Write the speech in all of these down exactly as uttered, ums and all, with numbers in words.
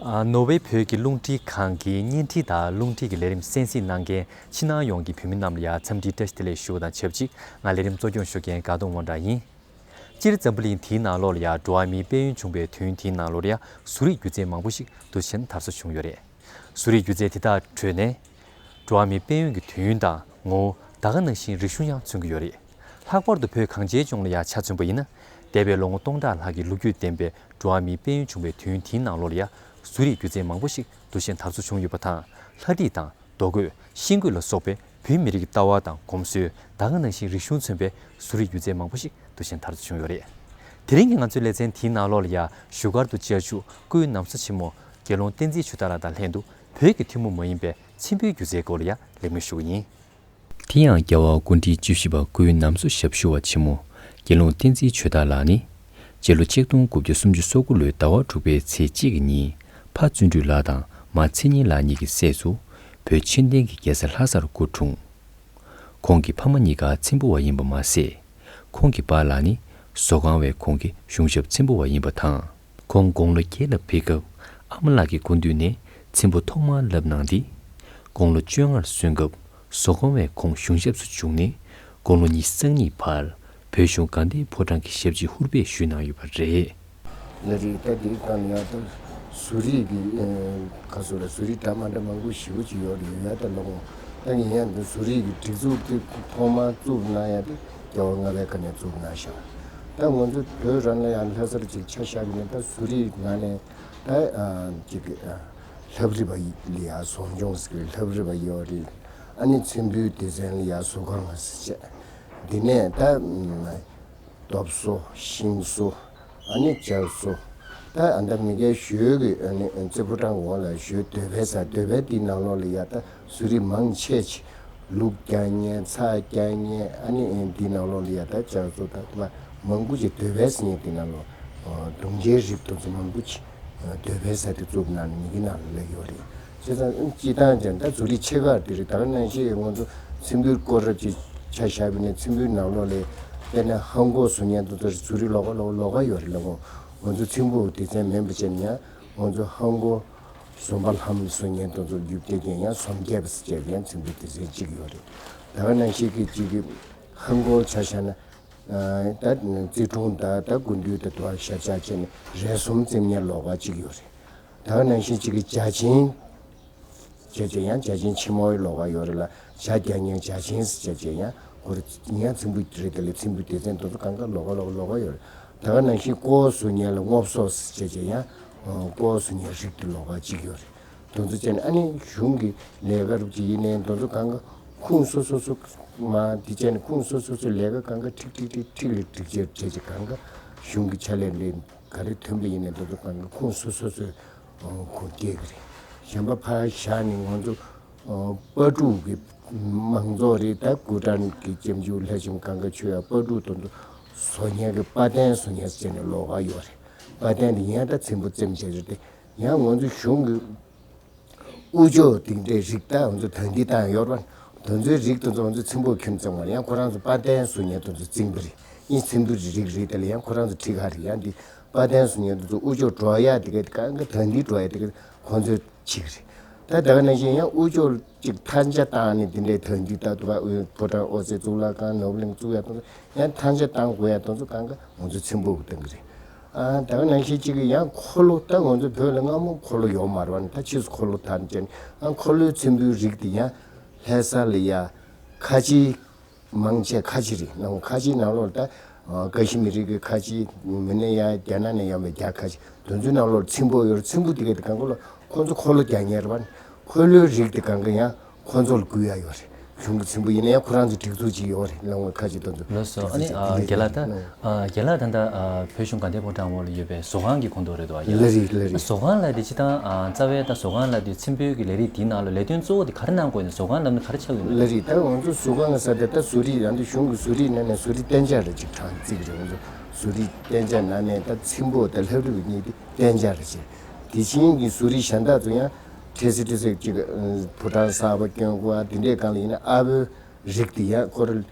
ཨ། ནོར་ཝེ་བོད་ཀྱི་རླུང་འཕྲིན་ཁང་གི་བརྙན་འཕྲིན་དང་རླུང་འཕྲིན་གྱི་ལས་རིམ་གསན་གཟིགས་གནང་མཁན་ཕྱི་ནང་ཡོངས་ཀྱི་བོད་མི་རྣམས་ལ་ཡང་འཚམས་འདྲིའི་བཀྲ་ཤིས་བདེ་ལེགས་ཞུ་བ་དང་ཆབས་ཅིག་ང་ལས་རིམ་གཙོ་སྐྱོང་ཞུ་མཁན་དགའ་གདོང་དབང་གྲགས་ཡིན། སྤྱིར་འཛམ་བུ་གླིང་འདིའི་ནང་ལོགས་ལ་ཡང་འགྲོ་བ་མིའི་དཔལ་ཡོན་བྱུང་བའི་དུས་ཡུན་འདིའི་ནང་ལོགས་ལ་ཡང་བཟོ་རིག་སྒྱུ་རྩལ་མང་པོ་ཞིག་འདུ་ཤེས་དར་སོ་བྱུང་ཡོད་རེད། བཟོ་རིག་སྒྱུ་རྩལ་དེ་དག་ཁྲོད་ནས། འགྲོ་བ་མིའི་དཔལ་ཡོན་གྱི་དུས་ཡུན་དང་ངོ་བོ་ད་ག་ནང་བཞིན་རིག་གཞུང་ཡང་མཚོན་གྱི་ཡོད་རེད། ལྷག་པར་དུ་བོད་གངས་ཅན་ལྗོངས་ལ་ཡང་ཆ་མཚོན་པ་ཡིན་ན། འདས་པའི་ལོ་ངོ་སྟོང་ཕྲག་ལྷག་གི་ལོ་རྒྱུས་ལྡན་པའི་འགྲོ་བ་མིའི་དཔལ་ཡོན་བྱུང་བའི་དུས་ཡུན་དེའི་ནང་ལོགས་ལ་ཡང་བཟོ་རིག་སྒྱུ་རྩལ་མང་པོ་ཞིག་འདུ་ཤེས་དར་སོ་བྱུང་ཡོད་པ་དང་། ལྷ་བྲིས་དང་རྡོ་བརྐོས། ཤིང་བརྐོས་ལ་སོགས་པའི་བོད་མི་རིགས་ཀྱི་ལྟ་བ་དང་གོམས་སྲོལ། ད་ག་ནང་བཞིན་རིག་གཞུང་མཚོན་པའི་བཟོ་རིག་སྒྱུ་རྩལ་མང་པོ་ཞིག་འདུ་ཤེས་དར་སོ་བྱུང་ཡོད་རེད། དེ་རིང་གི་ང་ཚོའི་ལེ་ཚན་དེའི་ནང་ལོགས་ལ་ཡང་བཞུགས་སྒར་དུ་བཅར་བཞུགས་སྐུའི་ནམ་མཚོ་ཆེན་མོ་དགེ་སློང་བསྟན་འཛིན་ཆོས་དར་ལགས་དང་ལྷན་དུ་བོད་ཀྱི་ཐུན་མོང་མ་ཡིན་པའི་ཚེམ་བུའི་སྒྱུ་རྩལ་སྐོར་ལ་ཡང་ལེགས་གནས་ཞུ་གི་ཡིན། དེ་ཡང་རྒྱལ་བ་སྐུ་ཕྲེང་བཅུ་བཞི་པ་སྐུའི་ནམ་མཚོ་ཞབས་ཞུ་བ་ཆེན་མོ་དགེ་སློང་བསྟན་འཛིན་ཆོས་དར་ལགས་ནི། སྤྱི་ལོ་ཆིག་སྟོང་དགུ་བརྒྱ་སུམ་ཅུ་སོ་དགུ་ལོའི་ཟླ་བ་དྲུག་པའི་ཚེས་གཅིག་གི་ཉིན་ཕ་བརྩོན་འགྲུས་ལགས་དང་མ་མཚན་སྙན་ལགས་གཉིས་ཀྱི་སྲས་སུ་བོད་ཆེན་ལྡན་གྱི་རྒྱལ་ས་ལྷ་སར་སྐུ་འཁྲུངས། ཁོང་གི་ཕ་མ་གཉིས་ཀ་ཚེམ་བུ་བ་ཡིན་པ་མ་ཟད། ཁོང་གི་པཱ་ལགས་ནི་བཟོ་ཁང་བའི་ཁོངས་ཀྱི་གཞུང་ཞབས་ཚེམ་བུ་བ་ཡིན་པ་དང་། ཁོང་དགུང་ལོ་བརྒྱད་ལ་ཕེབས་སྐབས་ཨ་མ་ལགས་ཀྱི་སྐུ་མདུན་ནས་ཚེམ་བུ་ཐོག་མར་བསླབས་གནང་སྟེ། དགུང་ལོ་བཅོ་ལྔར་སོན་སྐབས་བཟོ་ཁང་བའི་ཁོངས་གཞུང་ཞབས་སུ་བྱུང་ནས་དགུང་ལོ་ཉི་ཤུ་རྩ་གཉིས་བར་བོད་གཞུང་དགའ་ལྡན་ཕོ་བྲང་གི་ཞབས་ཕྱི་ཧུར་སྤེལ་ཞུས་གནང་ཡོད་པ་རེད། ལ་རེད། ད་དེའི་སྒང་ཡང་ད་བཟོ་རིག་གི་ཨ་ག་སོ་ལ་བཟོ་རིག་འདྲ་མ་འདྲ་མང་པོ་ཞེ་པོ་ཅིག་ཡོད་རེད། ཡོད་ཡ་ད་ལོ་ངོ་ད་ངས་ཡང་འདི་བཟོ་རིག་གི་སྒྲིག་འཛུགས་དེ་ཐོག་མར་བཙུགས་གནང་ཡ་དེ་རྒྱལ་བ་ལྔ་པའི་སྐབས་ནས་བཙུགས་གནང་ཤག་ད་ང་ཚོ་བོད་རང་ལ་ཡང་ལྷ་སར་ཅིག་ཆ་བཞག་གི་ནས་ད་བཟོ་རིག་ནང་ནས་ད་ཨ་ཅིག་ཨ་ལྷ་བྲིས་པ་ལ་ཡ་བཟོ་སྦྱོང་ཟེར་གི་ལྷ་བྲིས་པ་ཡོད་རེད། ཨ་ནི་ཚེམ་བུའི་སྡེ་ཚན་ལ་ཡ་བཟོ་ཁང་ཟེར་བྱས། འདི་ནས་ད། རྡོ་བཟོ། ཤིང་བཟོ། ཨ་ནི་ལྕགས་བཟོ། ད་ཨ་ད་མི་སྒེར་ཞོལ་གྱི་ཨ་ནི་རྩེ་ཕོ་བྲང་འོག་ལ་ཞོལ་འདོད་པའི་ས་འདོད་པའི་འདི་ནང་ལོགས་ལ་ཡ་ད་བཟོ་རིག་མང་ཆེ་ཆེ། ལུག་རྒྱག་མཁན་ཚྭ་རྒྱག་མཁན་ཨ་ནི་འདི་ནང་ལོགས་ལ་ཡ་ད་ལྕགས་བཟོ་ད་ད་མང་པོ་ཅིག་འདོད་པའི་ས་ནས་འདི་ནང་ལོགས་གདོང་ཅན་རིགས་དེ་ཚོ་མང་པོ་ཅིག་འདོད་པའི་ས་དེ་བཙུགས་ནང་མི་གི་ནང་ལ་སླེབས་ཡོད་རེད། བྱས་ཙང་སྤྱི་བཏང་ཅན་ད་བཟོ་རིག་ཆེ་ཁག་དེ་རེད། ད་ག་ནང་བཞིན་ང་ཚོ་ཚེམ་བུའི་སྐོར་ར་ཅིག་ཆ་བཞག་པ་ཡིན་ན་ཚེམ་བུའི་ནང་ལོགས་ལ་དཔེར་ན་ཧང་གོ་བཟོ་མཁན་དེ་ཚོ་བཟོ་རིག་ལོགས་ཀ་ལོགས་ལོགས་ཀ་ཡོད་རེད་ལ། ང་ཚོ་ཚེམ་བུ་སྡེ་ཚན་མིན་པ་བྱས་ན་ཡང་ང་ཚོ་ཧང་གོ་ཟོམ་པ་ལྷམ་བཟོ་མཁན་དེ་ཚོ་རྒྱུ་རྐྱེན་གྱིས་ཡང་ཟོམ་རྒྱས་པ་ཟེར་བྱས་ཡང་ཚེམ་བུ་སྡེ་ཚན་གཅིག་ཡོད་རེད། ད་ག་ནང་བཞིན་གྱི་ཅིག་གི་ཧང་གོ་ཆ་བཞག་ན། ད་རྩི་སྒྲུང་དང་ད་དགུན་དུས་དང་དུ་བ་ཞབས་བཅགས་བྱས་ནས་རས་ཟུང་བཙེམ་མཁན་ལོགས་ཀ་གཅིག་ཡོད་རེད། ད་ག་ནང་བཞིན་གཅིག་གི་ཇ་ཆེན་བྱས་བྱས་ཡང་ཇ་ཆེན་ཆེན་མོའི་ལོགས་ཀ་ཡོད་རེད་ལ། ཇ་རྒྱག་མཁན་ཇ་ཆེན་ཟེར་བྱས་བྱས་ཡང་ཁོ་རེ་ཡང་ཚེམ་བུ་རེད། དེ་ལས་ཚེམ་བུ་སྡེ་ཚན་དེ་ཚོ་གང་ག་ལོགས་ཀ་ལོགས་ཀ་ལོགས་ཀ་ཡོད་རེད། ད་ག་ནང་བཞིན་ཀོ་བཟོ་མཁན་ལ་སྔོ་བསོ་ཟེར་བྱས་བྱས་ཡང་ཀོ་བཟོ་མཁན་རིགས་དེ་ལོགས་ཀ་གཅིག་ཡོད་རེད། དེ་ཚོ་བྱས་ནས་ཨ་ནི་གཞུང་གི་ལས་ཀ་རུ་ཅིག་ཡིན་ནའི་དེ་ཚོ་གང་ག་ཁུངས་སོ་སོ་སོ་མ་དེ་བྱས་ནས་ཁུངས་སོ་སོ་སོའི་ལས་ཀ་གང་ག་ཁྲིག་ཁྲིག་ཁྲིག་ཁྲིག་ལ་སྒྲིག་ཆས་བྱས་ཀྱི་གང་ག་གཞུང་གི་ཕྱག་ལས་ལས་ག་རེ་ཐོན་པ་ཡིན་ནའི་དེ་ཚོ་གང་ག་ཁུངས་སོ་སོ་སོའི་ཁུངས་སྐྱེལ་གི་རེད། གཞན་པ་ཕར་བཞག་ནས་ང་ཚོ་པར་འབྲུག་གི་མང་ཚོགས་རེད། ད་སྐུ་དྲག་གི་སྐྱབས་འཇུག་ལྷ་ཆེན་གང་ག་ཆོས་ཡ་པར་འབྲུག་དེ་ཚོ་བཟོ་མཁན་གྱི་པར་གདན་བཟོ་མཁན་ཟེར་ནས་ལོགས་ཀ་ཡོད་རེད། པར་གདན་དེ་ཡང་ད་ཚེམ་བུ་བཙེམ་བྱས་རེད་དེ། ཡང་ང་ཚོ་གཞུང་གི་དབུ་ལྕོག་དེ་འདྲའི་རིགས་ད་ང་ཚོ་ད་འདི་བཏང་ཡོད་རེད་པ། དེ་ཚོའི་རིགས་དེ་ཚོ་ང་ཚོ་ཚེམ་བུ་ཁྱོན་བཙེམ་བ་ཡང་ཁོ་རང་ཚོ་པར་གདན་བཟོ་མཁན་དེ་ཚོ་བཙེམ་པ་རེད། ཨིན་ཚེམ་བུ་རིགས་རེད། དེ་ལ་ཡང་ཁོ་རང་ཚོ་ཁྲི་ཁ་རེད། ཡང་འདི་པར་གདན་བཟོ་མཁན་དེ་ཚོ་དབུ་ལྕོག་འགྲོ་ཡ་དེ་ག་གང་ག་ད་འདི་འགྲོ་ཡ་དེ་ག་ཁོ་ཚོའི་ཆིག་རེད། ད་ད་ག་ནང་བཞིན་ཡང་དབུ་ལྕོག་ཅིག་ཐང་ཆ་བཏང་ནས་དེ་འདྲའི་ད་འདི་ད་དུ་བ་ཕོ་བྲང་ཨོ་རྩེ་གཙུག་ལག་ཁང་ནོར་བུ་གླིང་བཙུགས་ཡ་དེ་ཚོ་ཡང་ཐང་ཆ་བཏང་དགོས་ཡ་དེ་ཚོ་གང་ག་ང་ཚོ་ཚེམ་བུ་གཏོང་གི་རེད། ཨ་ད་ག་ནང་བཞིན་གཅིག་གི་ཡང་འཁོར་ལོ་ད་ང་ཚོ་བོད་ལ་སྔ་མོ་འཁོར་ལོ་ཡོད་མ་རེད་པ། ད་ཕྱིས་སུ་འཁོར་ལོ་དར་ནས་ཨ་འཁོར་ལོའི་ཚེམ་བུའི་རིགས་དེ་ཡང་ལྷ་ས་ལ་ཡ་ཁ་ཆེ་མང་ཆེ་ཁ་ཆེ་རེད། ནང་ཁ་ཆེའི་ནང་ལོགས་ད་ཀ་ཤི་མིར་གྱི་ཁ་ཆེ་མིན་ན་ཡང་རྒྱ་ནག་ནས་ཡོང་བའི་རྒྱ་ཁ་ཆེ་དེ་ཚོའི་ནང་ལོགས་ཚེམ་བུ་ཡོད་རེད། ཚེམ་བུ་དེ་ག་དེ་གང་ག་ལོ་ཁོ་ཚོ་འཁོར་ལོ་རྒྱག་མཁན་རེད་པ། འཁོར་ལོའི་རིགས་དེ་གང་ག་ཡང་ཁོ་ཚོ་ལ་བསྐུར་ཡ་ཡོད་རེད། གཞུང་གི་ཚེམ་བུ་ཡིན་ན་ཡང་ཁོ་རང་ཚོའི་སྒྲིག་འཛུགས་ཅིག་ཡོད་རེད། ལོ་ངོ་ཁ་ཅིག་དེ་ཚོ་ལགས་སོ། ཨ་ནི་ཨ་རྒན་ལགས་ད་ཨ་རྒན་ལགས་ད་ལྟ་ཨ་བོད་གཞུང་དགའ་ལྡན་ཕོ་བྲང་འོག་ལ་ཡོད་པའི་བཟོ་ཁང་གི་ཁོངས་གཏོགས་རེད་འདུག་ཨ། ལགས་རེད། ལགས་རེད། བཟོ་ཁང་ལབ་དེ་སྤྱིར་བཏང་ཨ་རྩ་བའི་ད་བཟོ་ཁང་ལབ་དུས་ཚེམ་བུའི་གི་ལས་རིགས་དེའི་ནང་ལ་ལས་དོན་གཙོ་བོ་དེ་ག་རེ་གནང་དགོས་ནས་བཟོ་ཁང་ལབ་ན་ག་རེ་ཆགས་ཡོད་ན། ལགས་རེད། ད་ང་ཚོ་བཟོ་ཁང་ཟེར་དེ་ད་བཟོ་རིག་ཡང་དེ་གཞུང་གི་བཟོ་རིག་ནང་ནས་བཟོ་རིག་གཏན་འཇགས་རེ་ཅིག་གྲངས་བརྩི་གི་རེད། ང་ཚོ་བཟོ་རིག་གཏན་འཇགས་ནང་ནས་ད་ཚེམ་བུ་དང་ལྷ་བྲིས་གཉིས་དེ་གཏན་འཇགས་རེ་བྱས། དེ་བཞིན་གྱི་བཟོ་རིག་གཞན་དག་ཚོ་ཡང་འཕྲལ་སེལ་འཕྲལ་སེལ་ཅིག་ཕོ་བྲང་གསར་པ་སྐྱོན་དགོས་པ་དེ་འདྲའི་སྒང་ལ་ཡིན་ན་ཨ་བོའི་རིགས་དེ་ཡང་ཁོ་རང་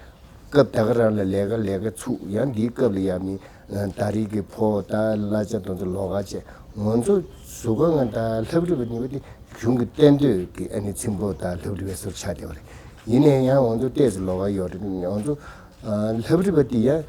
སྐབས་ད་ག་རང་ལ་ལས་ཀ་ལས་ཀ་ཚུགས། ཡང་འདིའི་སྐབས་ལ་ཡང་མི་ད་རེས་ཀྱི་ཕོ་ད་གླ་ཆ་དེ་ཚོ་ལོགས་ཀ་བྱས། ང་ཚོ་གཟུགས་ཁམས་དང་ལྷ་རིས་པ་གཉིས་པོ་དེ་གཞུང་གི་གཏན་སྡོད་ཀྱི་ཨ་ནི་ཚེམ་བུ་དང་ལྷ་རིས་པའི་སོར་ཆགས་བསྡད་པ་རེད། ཡིན་ནའི་ཡང་ང་ཚོ་ཏོག་ཙམ་ལོགས་ཀ་ཡོད་རེད། ང་ཚོ་ལྷ་རིས་པ་དེ་ཡང་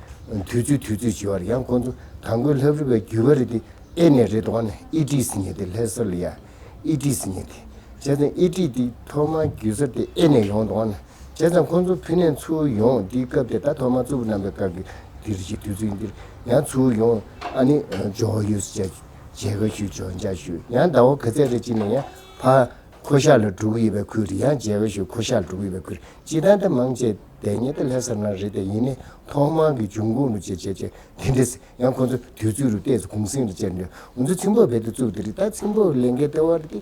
དུས་ཚོད་དུས་ཚོད་བྱེད་པ་རེད། ཡང་ཁོང་ཚོ་དང་པོའི་ལྷ་རིས་པའི་བརྒྱུད་པ་རེད་དེ། ཨེ་ནས་རེད་དོ། ཨ་ནི་ཨི་ཊི་ཟེར་མཁན་དེ་ལྷ་ས་ལ་ཡ་ཨི་ཊི་ཟེར་མཁན་དེ། བྱས་ཙང་ཨི་ཊི་དེ་ཐོག་མར་བརྒྱུད་ས་དེ་ཨེ་ནས་ཡོང་དོ། ཨ་ནི་བྱས་ཙང་ཁོང་ཚོ་ཕི་ནས་ཚུར་ཡོང་དེའི་སྐབས་དེ་ད་ཐོག་མར་གཙུག་ལག་རྣམ་པའི་སྐབས་ཀྱི་དེ་རེད། ཅིག་དུས་ཚོད་འདིར་ཡང་ཚུར་ཡོང་། ཨ་ནི་ཇོ་ཡུས་བྱས། མཇལ་ཁ་ཞུས། ཇོ་མཇལ་ཞུས། ཡང་ཟླ་བ་ག་ཚད་རེ་ཅིག་ནས་ཡང་ཕར་ཁོ་ཤ་ལ་འགྲོ་གི་ཡོད་པའི་ཁུལ་རེད། ཡང་མཇལ་ཁ་ཞུས། ཁོ་ཤ་ལ་འགྲོ་གི་ཡོད་པའི་ཁུལ་རེད། སྤྱིར་བཏང་དེ་མང་ཆེ་བསྡད་མཁན་དེ་ལྷ་ས་ནང་རེད་དེ། ཡིན་ནའི་ཐོག་མར་གྱི་འབྱུང་ཁུངས་རུ་བྱས་བྱས་བྱས་དེ་འདྲས་ཡང་ཁོང་ཚོ་དུས་ཚོད་རུ་ཏོག་ཙམ་གུང་གསེང་རུ་བྱས་ནས་ང་ཚོ་ཚེམ་བུ་རྦད་དེ་བཙུགས་དེ་རེད། ད་ཚེམ་བུ་ལས་འགན་ལྟེ་བ་དེ་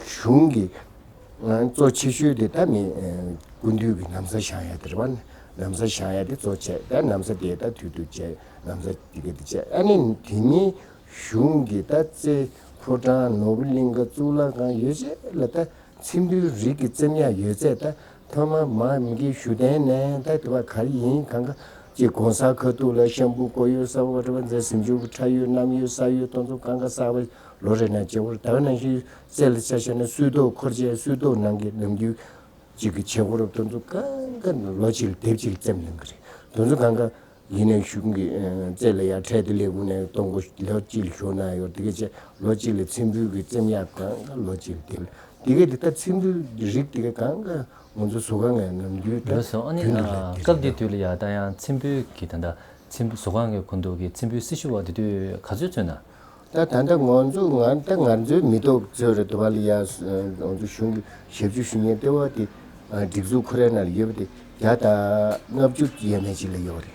གཞུང་གི་གཙོ་ཆེ་ཤོས་དེ་ད་མི་སྐུ་མདུན་གྱི་ན་བཟའ་བཞེངས་ཡ་དེ་རེད་པ། ན་བཟའ་བཞེངས་ཡ་དེ་གཙོ་ཆེ། ད་ན་བཟའ་དེ་ད་དུས་དུས་བྱས། ན་བཟའ་དེ་ག་དེ་བྱས། ཨ་ནི་དེ་མིན་གཞུང་གི་ད་རྩེ་ཕོ་བྲང་ནོར་བུ་གླིང་ག་གཙུག་ལག་ཁང་ཡོད་ཚད་ལ་ད་ཚེམ་བུའི་རིགས་ཀྱི་རྩེ་ཉག་ཡོད་ཚད་ད་ཐོག་མར་མ་མི་གི་ཞུ་དན་ནས་ད་དེ་བ་ག་རེ་ཡིན་གང་ག་ཅིག་གོང་ས་ཁ་ཐུག་ལ་ཤམ་བུ་སྐོར་ཡོད་ས་བ་རེད་པ། མཛེས་སེམས་ཆུང་གི་ཁྲ་ཡོད་གནམ་ཡོད་ས་ཡོད་དེ་ཚོ་གང་ག་གསར་པ་ལོ་རེ་ན་བྱེད་པར་ད་ག་ནང་བཞིན་རྩེ་ལ་ཆ་བཞག་ན་སུས་ཏོག་འཁོར་བཅས་སུས་ཏོག་ནང་གི་ནམ་རྒྱུན་གཅིག་གི་བྱེད་སྒོ་རབ་དེ་ཚོ་གང་ག་ལོ་གཅིག་ལ་དེབ་གཅིག་ལ་བཙེམ་གནང་གི་རེད། དེ་ཚོ་གང་ག་ཡིན་ནའི་གཞུང་གི་རྩེ་ལ་ཡ་ཁྲལ་དེ་ལས་ཁུངས་ནས་གཏོང་སྒོ་ལོ་གཅིག་ལ་ཞོར་ན་ཡོད་དེ་ག་བྱས་ལོ་གཅིག་ལ་ཚེམ་བུའི་གི་རྩེ་ཉག་གང་ག་ལོ་གཅིག་ལ་དེབ་དེ་ག་དེ་ད་ཚེམ་བུའི་རིགས་དེ་ག་གང་ག་ང་ཚོ་གཟུགས་ཁམས་ནང་རྒྱུན་ད་ལོས་སོང་། ཨ་ནི་རྒྱུན་དུ་ལ་དེ་སྐབས་དེ་རེད། དུས་ལ་ཡ་ད་ཡང་ཚེམ་བུའི་གི་ད་ལྟ་ཚེམ་བུ་གཟུགས་ཁམས་ཀྱི་ཁོངས་གཏོགས་ཀྱི་ཚེམ་བུའི་སྲི་ཞུ་བ་དེ་དུས་ག་ཚོད་ཚུད་ན། ད་ད་ལྟ་ང་ཚོ་ང་ད་ང་ཚོའི་མི་ཐོག་ཚོད་རེ་དུ་བ་ལ་ཡ་ང་ཚོ་གཞུང་གི་ཞབས་ཞུ་ཞུ་མཁན་ལྟེ་བ་དེ་སྒྲིག་འཛུགས་ཁོ་རའི་ནང་ལ་ཡོད་པ་དེ་བརྒྱ་དང་ལྔ་བཅུ་ཡས་མས་ཅིག་ལ་ཡོད་རེད།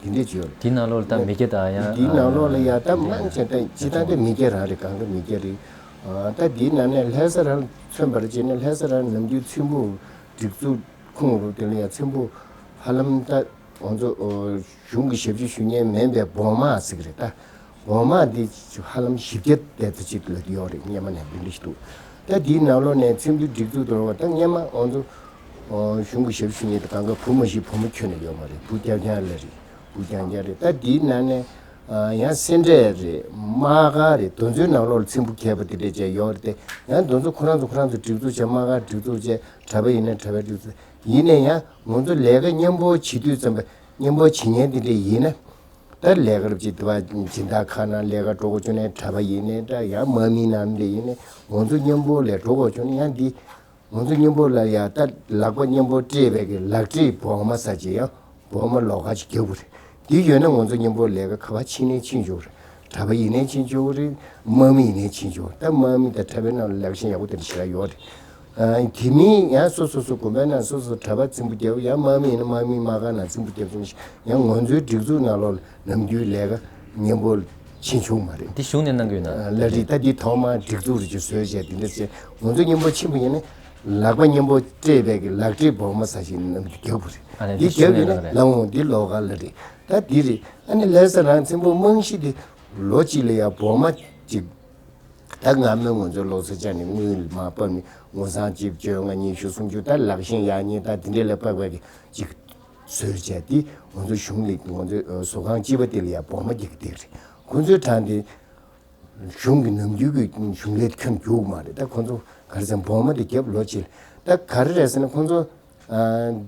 དེ་འདྲས་ཅིག་ཡོད་རེད། དེའི་ནང་ལོགས་ལ་ད་མི་སྐྱ་དང་ཡང་དེའི་ནང་ལོགས་ལ་ཡ་ད་མང་ཆེ་ད་སྤྱིར་བཏང་དེ་མི་སྐྱ་རང་རེད། གང་ག་མི་སྐྱ་རེད། ད་དེའི་ནང་ནས་ལྷ་ས་རང་མཚོན་པར་བྱས་ན་ལྷ་ས་རང་ནམ་རྒྱུན་ཚེམ་བུ་སྒྲིག་འཛུགས་ཁོངས་རུ་དེ་ལ་ཡ་ཚེམ་བུ་ཧ་ལམ་ད་ང་ཚོ་གཞུང་གི་ཞབས་ཞུ་ཞུ་མཁན་མིན་པའི་བོགས་མ་ཟེར་གི་རེད། ད་བོགས་མ་འདི་ཧ་ལམ་བཞི་བརྒྱ་དེ་ཙམ་ཅིག་ལ་ཡོད་རེད། སྔོན་མ་ནས་འདི་འདྲ་ཞིག་འདུག་ད་འདིའི་ནང་ལོགས་ནས་ཚེམ་བུའི་སྒྲིག་འཛུགས་དོར་བ་ད་སྔོན་མ་ང་ཚོ་གཞུང་གི་ཞབས་ཞུ་མཁན་དེ་གང་ག་བུ་མ་གཞི་བུ་མོ་ཁྱོན་ནས་ཡོད་མ་རེད། བུ་རྐྱང་རྐྱང་ལ་རེད། བུ་རྐྱང་རྐྱང་རེད། ད་འདིའི་ནང་ནས་ཡང་སེ་འབྲས་རེད། དམག་སྒར་རེད། དེ་ཚོའི་ནང་ལོགས་ལ་ཚེམ་བུ་རྒྱས་པ་དེ་འདྲས་བྱས་ཡོད་རེད་དེ། ཡང་དེ་ཚོ་ཁོ་རང་ཚོ་ཁོ་རང་ཚོ་སྒྲིག་འཛུགས་བྱས། དམག་སྒར་སྒྲིག་འཛུགས་བྱས། གྲྭ་པ་ཡིན་ན་གྲྭ་པའི་སྒྲིག་འཛུགས། ཡིན་ན་ཡང་ང་ཚོ་ལས་ཀ་མཉམ་པོ་བྱེད་དུས་ཙམ་པ་མཉམ་པོ་བྱེད་མཁན་དེ་འདྲས་ཡིན་ན། ད་ལས་ཀ་རབ་ཅིག་དེ་བ་སྦྱིན་བདག་ཁག་ནང་ལས་ཀ་འགྲོ་དགོས་བྱུང་ན་གྲྭ་པ་ཡིན་ནའི་འདྲ། ཡང་དམག་མི་ནང་འདྲ་ཡིན་ནའི་ང་ཚོ་མཉམ་པོ་ལས་འགྲོ་དགོས་བྱུང་ན་ཡང་འདི་ང་ཚོ་མཉམ་པོ་ལ་ཡང་ད་ལག་པ་མཉམ་པོ་སྤྲད་པའི་གི་ལག་སྤྲད་བོགས་མ་ཟེར་ཅིག་ཡང་བོགས་མ་ལོགས་ཀ་ཅིག་རྒྱག་དགོས་རེད། འདི་ཡོད་ན་ང་ཚོ་མཉམ་པོ་ལས་ཀ་ག་པར་ཕྱིན་ནའི་ཕྱིན་ཆོག་རེད། གྲྭ་པ་ཡིན་ནའི་ཕྱིན་ཆོག་རེད། དམག་མི་ཡིན་ནའི་ཕྱིན་ཆོག་རེད། ད་དམག་མི་དང་གྲྭ་པའི་ནང་ལ་ལེགས་ཤོམ་ཡག་པོ་དེ་འདྲ་ཞེ་དྲག་ཡོད་རེད། ཨ། དེ་མིན་ཡང་སོ་སོ་སོ་དགོན་པའི་ནང་སོ་སོ་གྲྭ་པ་ཚེམ་བུ་རྒྱབ། ཡང་དམག་མི་ཡིན་ན་དམག་མི་དམག་སྒར་ནང་ཚེམ་བུ་རྒྱབ་སོང་ཞིག་ཡང་ང་ཚོའི་སྒྲིག་འཛུགས་ནང་ལོགས་ལ་ནམ་རྒྱུན་ལས་ཀ་མཉམ་པོ་ཕྱིན་བྱུང་མ་རེད། འདི་གཞུང་ནས་གནང་གི་ཡོད་ན། ལ་རེད། ད་འདི་ཐོག་མར་སྒྲིག་འཛུགས་རེ་ཅིག་བཟོས་བྱས་དེ་འདྲ་བྱས་ང་ཚོ་མཉམ་པོ་ཕྱིན་པ་ཡིན་ན་ལག་པ་མཉམ་པོ་སྤྲད་པའི་གི་ལག་སྤྲད་བོགས་མ་ཟེར་ཞིག་ནམ་རྒྱུན་རྒྱབ་དགོས་རེད། ཨ་ནི་འདི་འདི་གཞུང་རྒྱབ་ནས་ཡིན་ན་གནང་གི་རེད། ལ་འོང་འདི་ལོགས་ཀ་ལ་རེད། ད་འདི་རེད། ཨ་ནི་ལྷ་ས་རང་ཚེམ་བུ་རྨང་གཞི་འདི་ལོ་གཅིག་ལ་ཡ་བོགས་མ་ཅིག་ད་སྔ་མོའི་ང་ཚོའི་ལོ་ཙཱ་བཅར་ནས་དངུལ་མར་ཕབ་ནས་དངུལ་སྲང་གཅིག་བཅོ་ལྔ། ཉི་ཤུ། སུམ་ཅུ། ད་ལག་ཤེས་ཡག་ཉེས་ད་དེ་འདྲས་ལ་དཔག་པའི་གི་ཅིག་བཟོས་བྱས་དེ་ང་ཚོ་གཞུང་ལ་ང་ཚོའི་གཟུགས་ཁམས་སྤྱི་པ་དེ་ལ་ཡང་བོགས་མ་རྒྱག་གི་བསྡད་རེད། ཁོ་ཚོའི་གྲངས་དེ་གཞུང་གི་ནམ་རྒྱུན་གྱི་གཞུང་ལས་ཁྱོན་རྒྱུག་མ་རེད། ད་ཁོ་ཚོ་ག་རེ་ཟེར་བོགས་མ་དེ་རྒྱབ་ལོ་གཅིག་ལ་ད་ག་རེ་རེད་ཟེར་ན་ཁོ་ཚོ་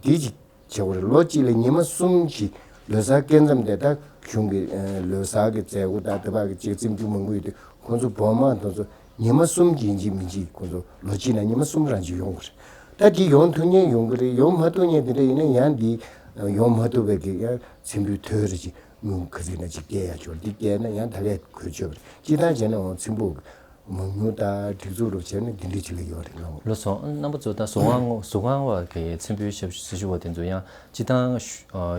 འདི་ཅིག་བྱེད་དགོས་རེད། ལོ་གཅིག་ལ་ཉི་མ་གསུམ་གྱི་ལོ་གསར་སྐབས་མཚམས་དེ་དག་གཞུང་གི་ལོ་གསར་གྱི་མཛད་སྒོ་དང་དེ་བ་གི་ཅིག་རྩིས་རྒྱུ་མང་པོ་ཡོད་དུས་ཁོང་ཚོ་བོགས་མ་དེ་ཚོ་ཉི་མ་གསུམ་གྱི་ཡིན་གཅིག་མིན་གཅིག་ཁོང་ཚོ་ལོ་གཅིག་ནང་ཉི་མ་གསུམ་རང་གཅིག་ཡོང་དགོས་རེད། ད་འདི་ཡོང་ཐུབ་མཁན་ཡོང་གི་རེད། ཡོང་མ་ཐུབ་མཁན་དེ་འདྲ་ཡིན་ན་ཡང་འདི་ཡོང་མ་ཐུབ་པའི་གི་ཡང་ཚེམ་བུའི་དོད་རེ་ཅིག་དངུལ་ག་ཚོད་ན་ཅིག་སྐྱེལ་ཡ་ཆོག་འདི་སྐྱེལ་ན་ཡང་ད་གས་གོ་ཆོད་པ་རེད། སྤྱིར་བཏང་བྱས་ན་འོང་ཚེམ་བུ་མང་ཉུང་དང་སྒྲིག་འཛུགས་རུ་བྱས་ན་འདི་འདྲ་ཅིག་ལ་ཡོད་རེད་ལགས། ལགས་སོ། རྣམ་པ་ཚོ་ད་གཟུགས་ཁམས་གཟུགས་ཁམས་བ་གི་ཚེམ་བུའི་ཞབས་ཞུ་བ་དེ་ཚོ་ཡང་སྤྱིར་བཏང་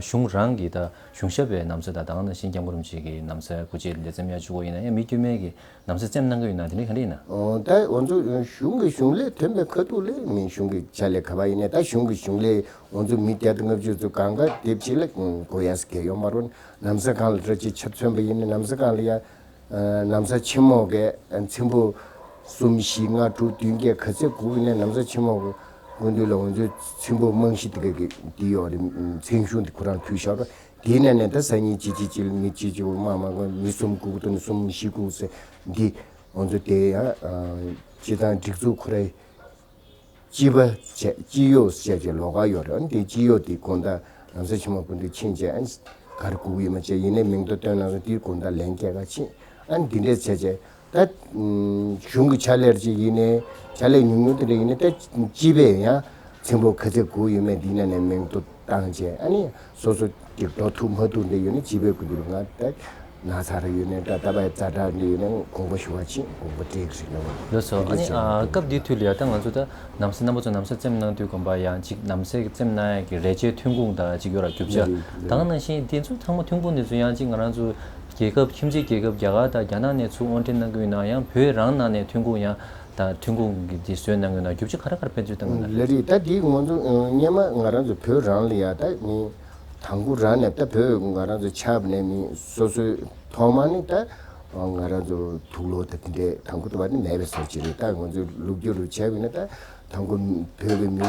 གཞུང་རང་གི་ད་གཞུང་ཞབས་པའི་ན་བཟའ་དང་ད་ག་ནང་བཞིན་སྐྱབས་མགོན་རིན་པོ་ཆེ་གི་ན་བཟའ་སྐུ་ཕྱྭ་ལ་འཛེམ་ཡ་བཅུག་པ་ཡིན་ན་ཡང་མི་དཀྱུས་མའི་གི་ན་བཟའ་འཛེམ་གནང་གི་ཡོད་ན་དེ་འདྲ་ག་འདྲ་ཡིན་ན། ཨོ་ད་ང་ཚོ་གཞུང་གི་གཞུང་ལས་ཐོན་པའི་ཁ་ཐུག་ལས་མི་གཞུང་གི་ཕྱག་ལས་ག་པར་ཡིན་ནའི་ད་གཞུང་གི་གཞུང་ལས་ང་ཚོ་མི་བརྒྱ་དང་ལྔ་བཅུ་ཚོ་གང་ག་དེབ་ཆེ་ལ་གོ་ཡ་ས་གལ་ཡོད་མ་རེད། ན་བཟའ་སྒང་ལ་འདྲ་ཅིག་ཆ་མཚོན་པ་ཡིན་ན་ན་བཟའ་སྒང་ལ་ཡ། ན་བཟའ་ཆེན་མོ་གི་ཚེམ་བུ་གསུམ་བཞི་ལྔ་དྲུག་བདུན་བརྒྱད་ག་ཚད་དགོས་ཡིན་ནའི་ན་བཟའ་ཆེན་མོ་གི་སྐུ་མདུན་ལ་ང་ཚོའི་ཚེམ་བུ་རྨང་གཞི་དེ་ག་གི་འདི་ཡོད་རེད། མཚན་གཞུང་འདི་ཁོ་རང་ཕུལ་བཞག་རོགས། དེའི་ནང་ནས་ད་སང་ཉིན་གཅིག་གཅིག་གཅིག་ལ་མི་གཅིག་གཅིག་མ་མ་གོ་མི་གསུམ་དགུ་དགུ་དང་གསུམ་བཞི་དགུ་ཟེར་འདི་ ང་ཚོ་དེ་ཡང་སྤྱི་བཏང་སྒྲིག་འཛུགས་ཁོ་རའི་སྤྱི་པ་བྱས་སྤྱི་གཡོག་བྱས་ཀྱི་ལོགས་ཀ་ཡོད་རེད། ཨ་ནི་དེ་སྤྱི་གཡོག་དེ་དགོང་དག་ལམ་སེང་ཆུ་དམར་སྐུ་མདུན་ཕྱིན་བྱས། ཨ་ནི་ག་རེ་དགོས་ཀྱི་ཡོད་མ་བྱས་ཡིན་ནའི་མིང་ཐོ་བཏོན་གནང་སོང་། དེའི་དགོང་དག་ལན་སྐྱེལ་ག་ཕྱིན། ཨ་ནི་འདི་འདྲས་བྱས་བྱས་ད་གཞུང་གི་ཕྱག་ལས་ཅིག་ཡིན་ནའི་ཕྱག་ལས་ཉུང་ཉུང་དེ་འདྲ་ཡིན་ནའི་ད་སྤྱི་པས་ཡང་ཚེམ་པོ་ག་ཚད་དགོས་ཡོད་མེད་འདི་ནས་ནས་མིང་ཐོ་བཏང་བྱས། ཨ་ནི་སོ་སོ་གི་འགྲོ་ཐུབ་མ་ཐུབ་འདི་ཡོད་ན་སྤྱི་པའི་སྐུ་མདུན་ལ་ང་ད་ན་ཚ་རེ་ཡོད་ནའི་འདྲ། ད་བའི་ཛ་དྲག་འདི་ཡོད་ན་དགོངས་པ་ཞུ་བ་ཕྱིན། དགོངས་པ་འགྲིག་རེད་ལ། ལགས་སོ། ཨ་ནི་ཨ་སྐབས་འདིའི་དུས་ལ་ཡ་ད་ང་ཚོ་ད་ནམ་སེ་རྣམ་པ་ཚོ་ནམ་སེ་བཙེམ་གནང་དུས་དགོན་པ་ཡང་ཅིག་ནམ་སེ་བཙེམ་གནང་ཡ་གི་རས་ཆའི་ཐོན་ཁུངས་དང་ཅིག་ཡོད་ར་རྒྱུ་ཆ་ལགས་རེད། ད་ག་ནང་བཞིན་དེ་ཚོ་ཚང་མ་ཐོན་ཁུངས་དེ་ཚོ་ཡང་ཅིག་ང་རང་ཚོ་རྒྱལ་ཁབ་ཁྱིམ་མཚེས་རྒྱལ་ཁབ་རྒྱ་གར་དང་རྒྱ་ནག་ནས་ཚུར་དབོར་འདྲེན་གནང་གི་ཡོད་ན་ཡང་བོད་རང་ནང་ནས་ཐོན་ཁུངས་ཡང་ད་ཐོན་ཁུངས་ཀྱི་དེ་བཟོས་གནང་གི་ཡོད་ན་རྒྱུ་ཆ་ག་རེ་ག་རེ་ཕན་ཚུན་བཏང་གི་ཡོད་ན། ལགས་རེད། ད་དེ་ང་ཚོ་སྔོན་མ་ང་རང་ཚོ་བོད་རང་ལ་ཡ་ད་ནི་དང་པོ་རང་ནས་ད་བོད་ང་རང་ཚོ་ཆགས་པ་ནས་ནི་སོ་སོའི་ཐོག་མ་ནི་ད་ང་རང་ཚོ་དུག་ལོག་ད་དེ་འདྲས་དང་པོ་དུ་བ་ནི་མེད་པའི་ས་ཆ་རེད། ད་ང་ཚོའི་ལོ་རྒྱུས་ལ་བྱས་པ་ཡིན་ན་ད་དང་པོ་བོད་ཀྱི་མི་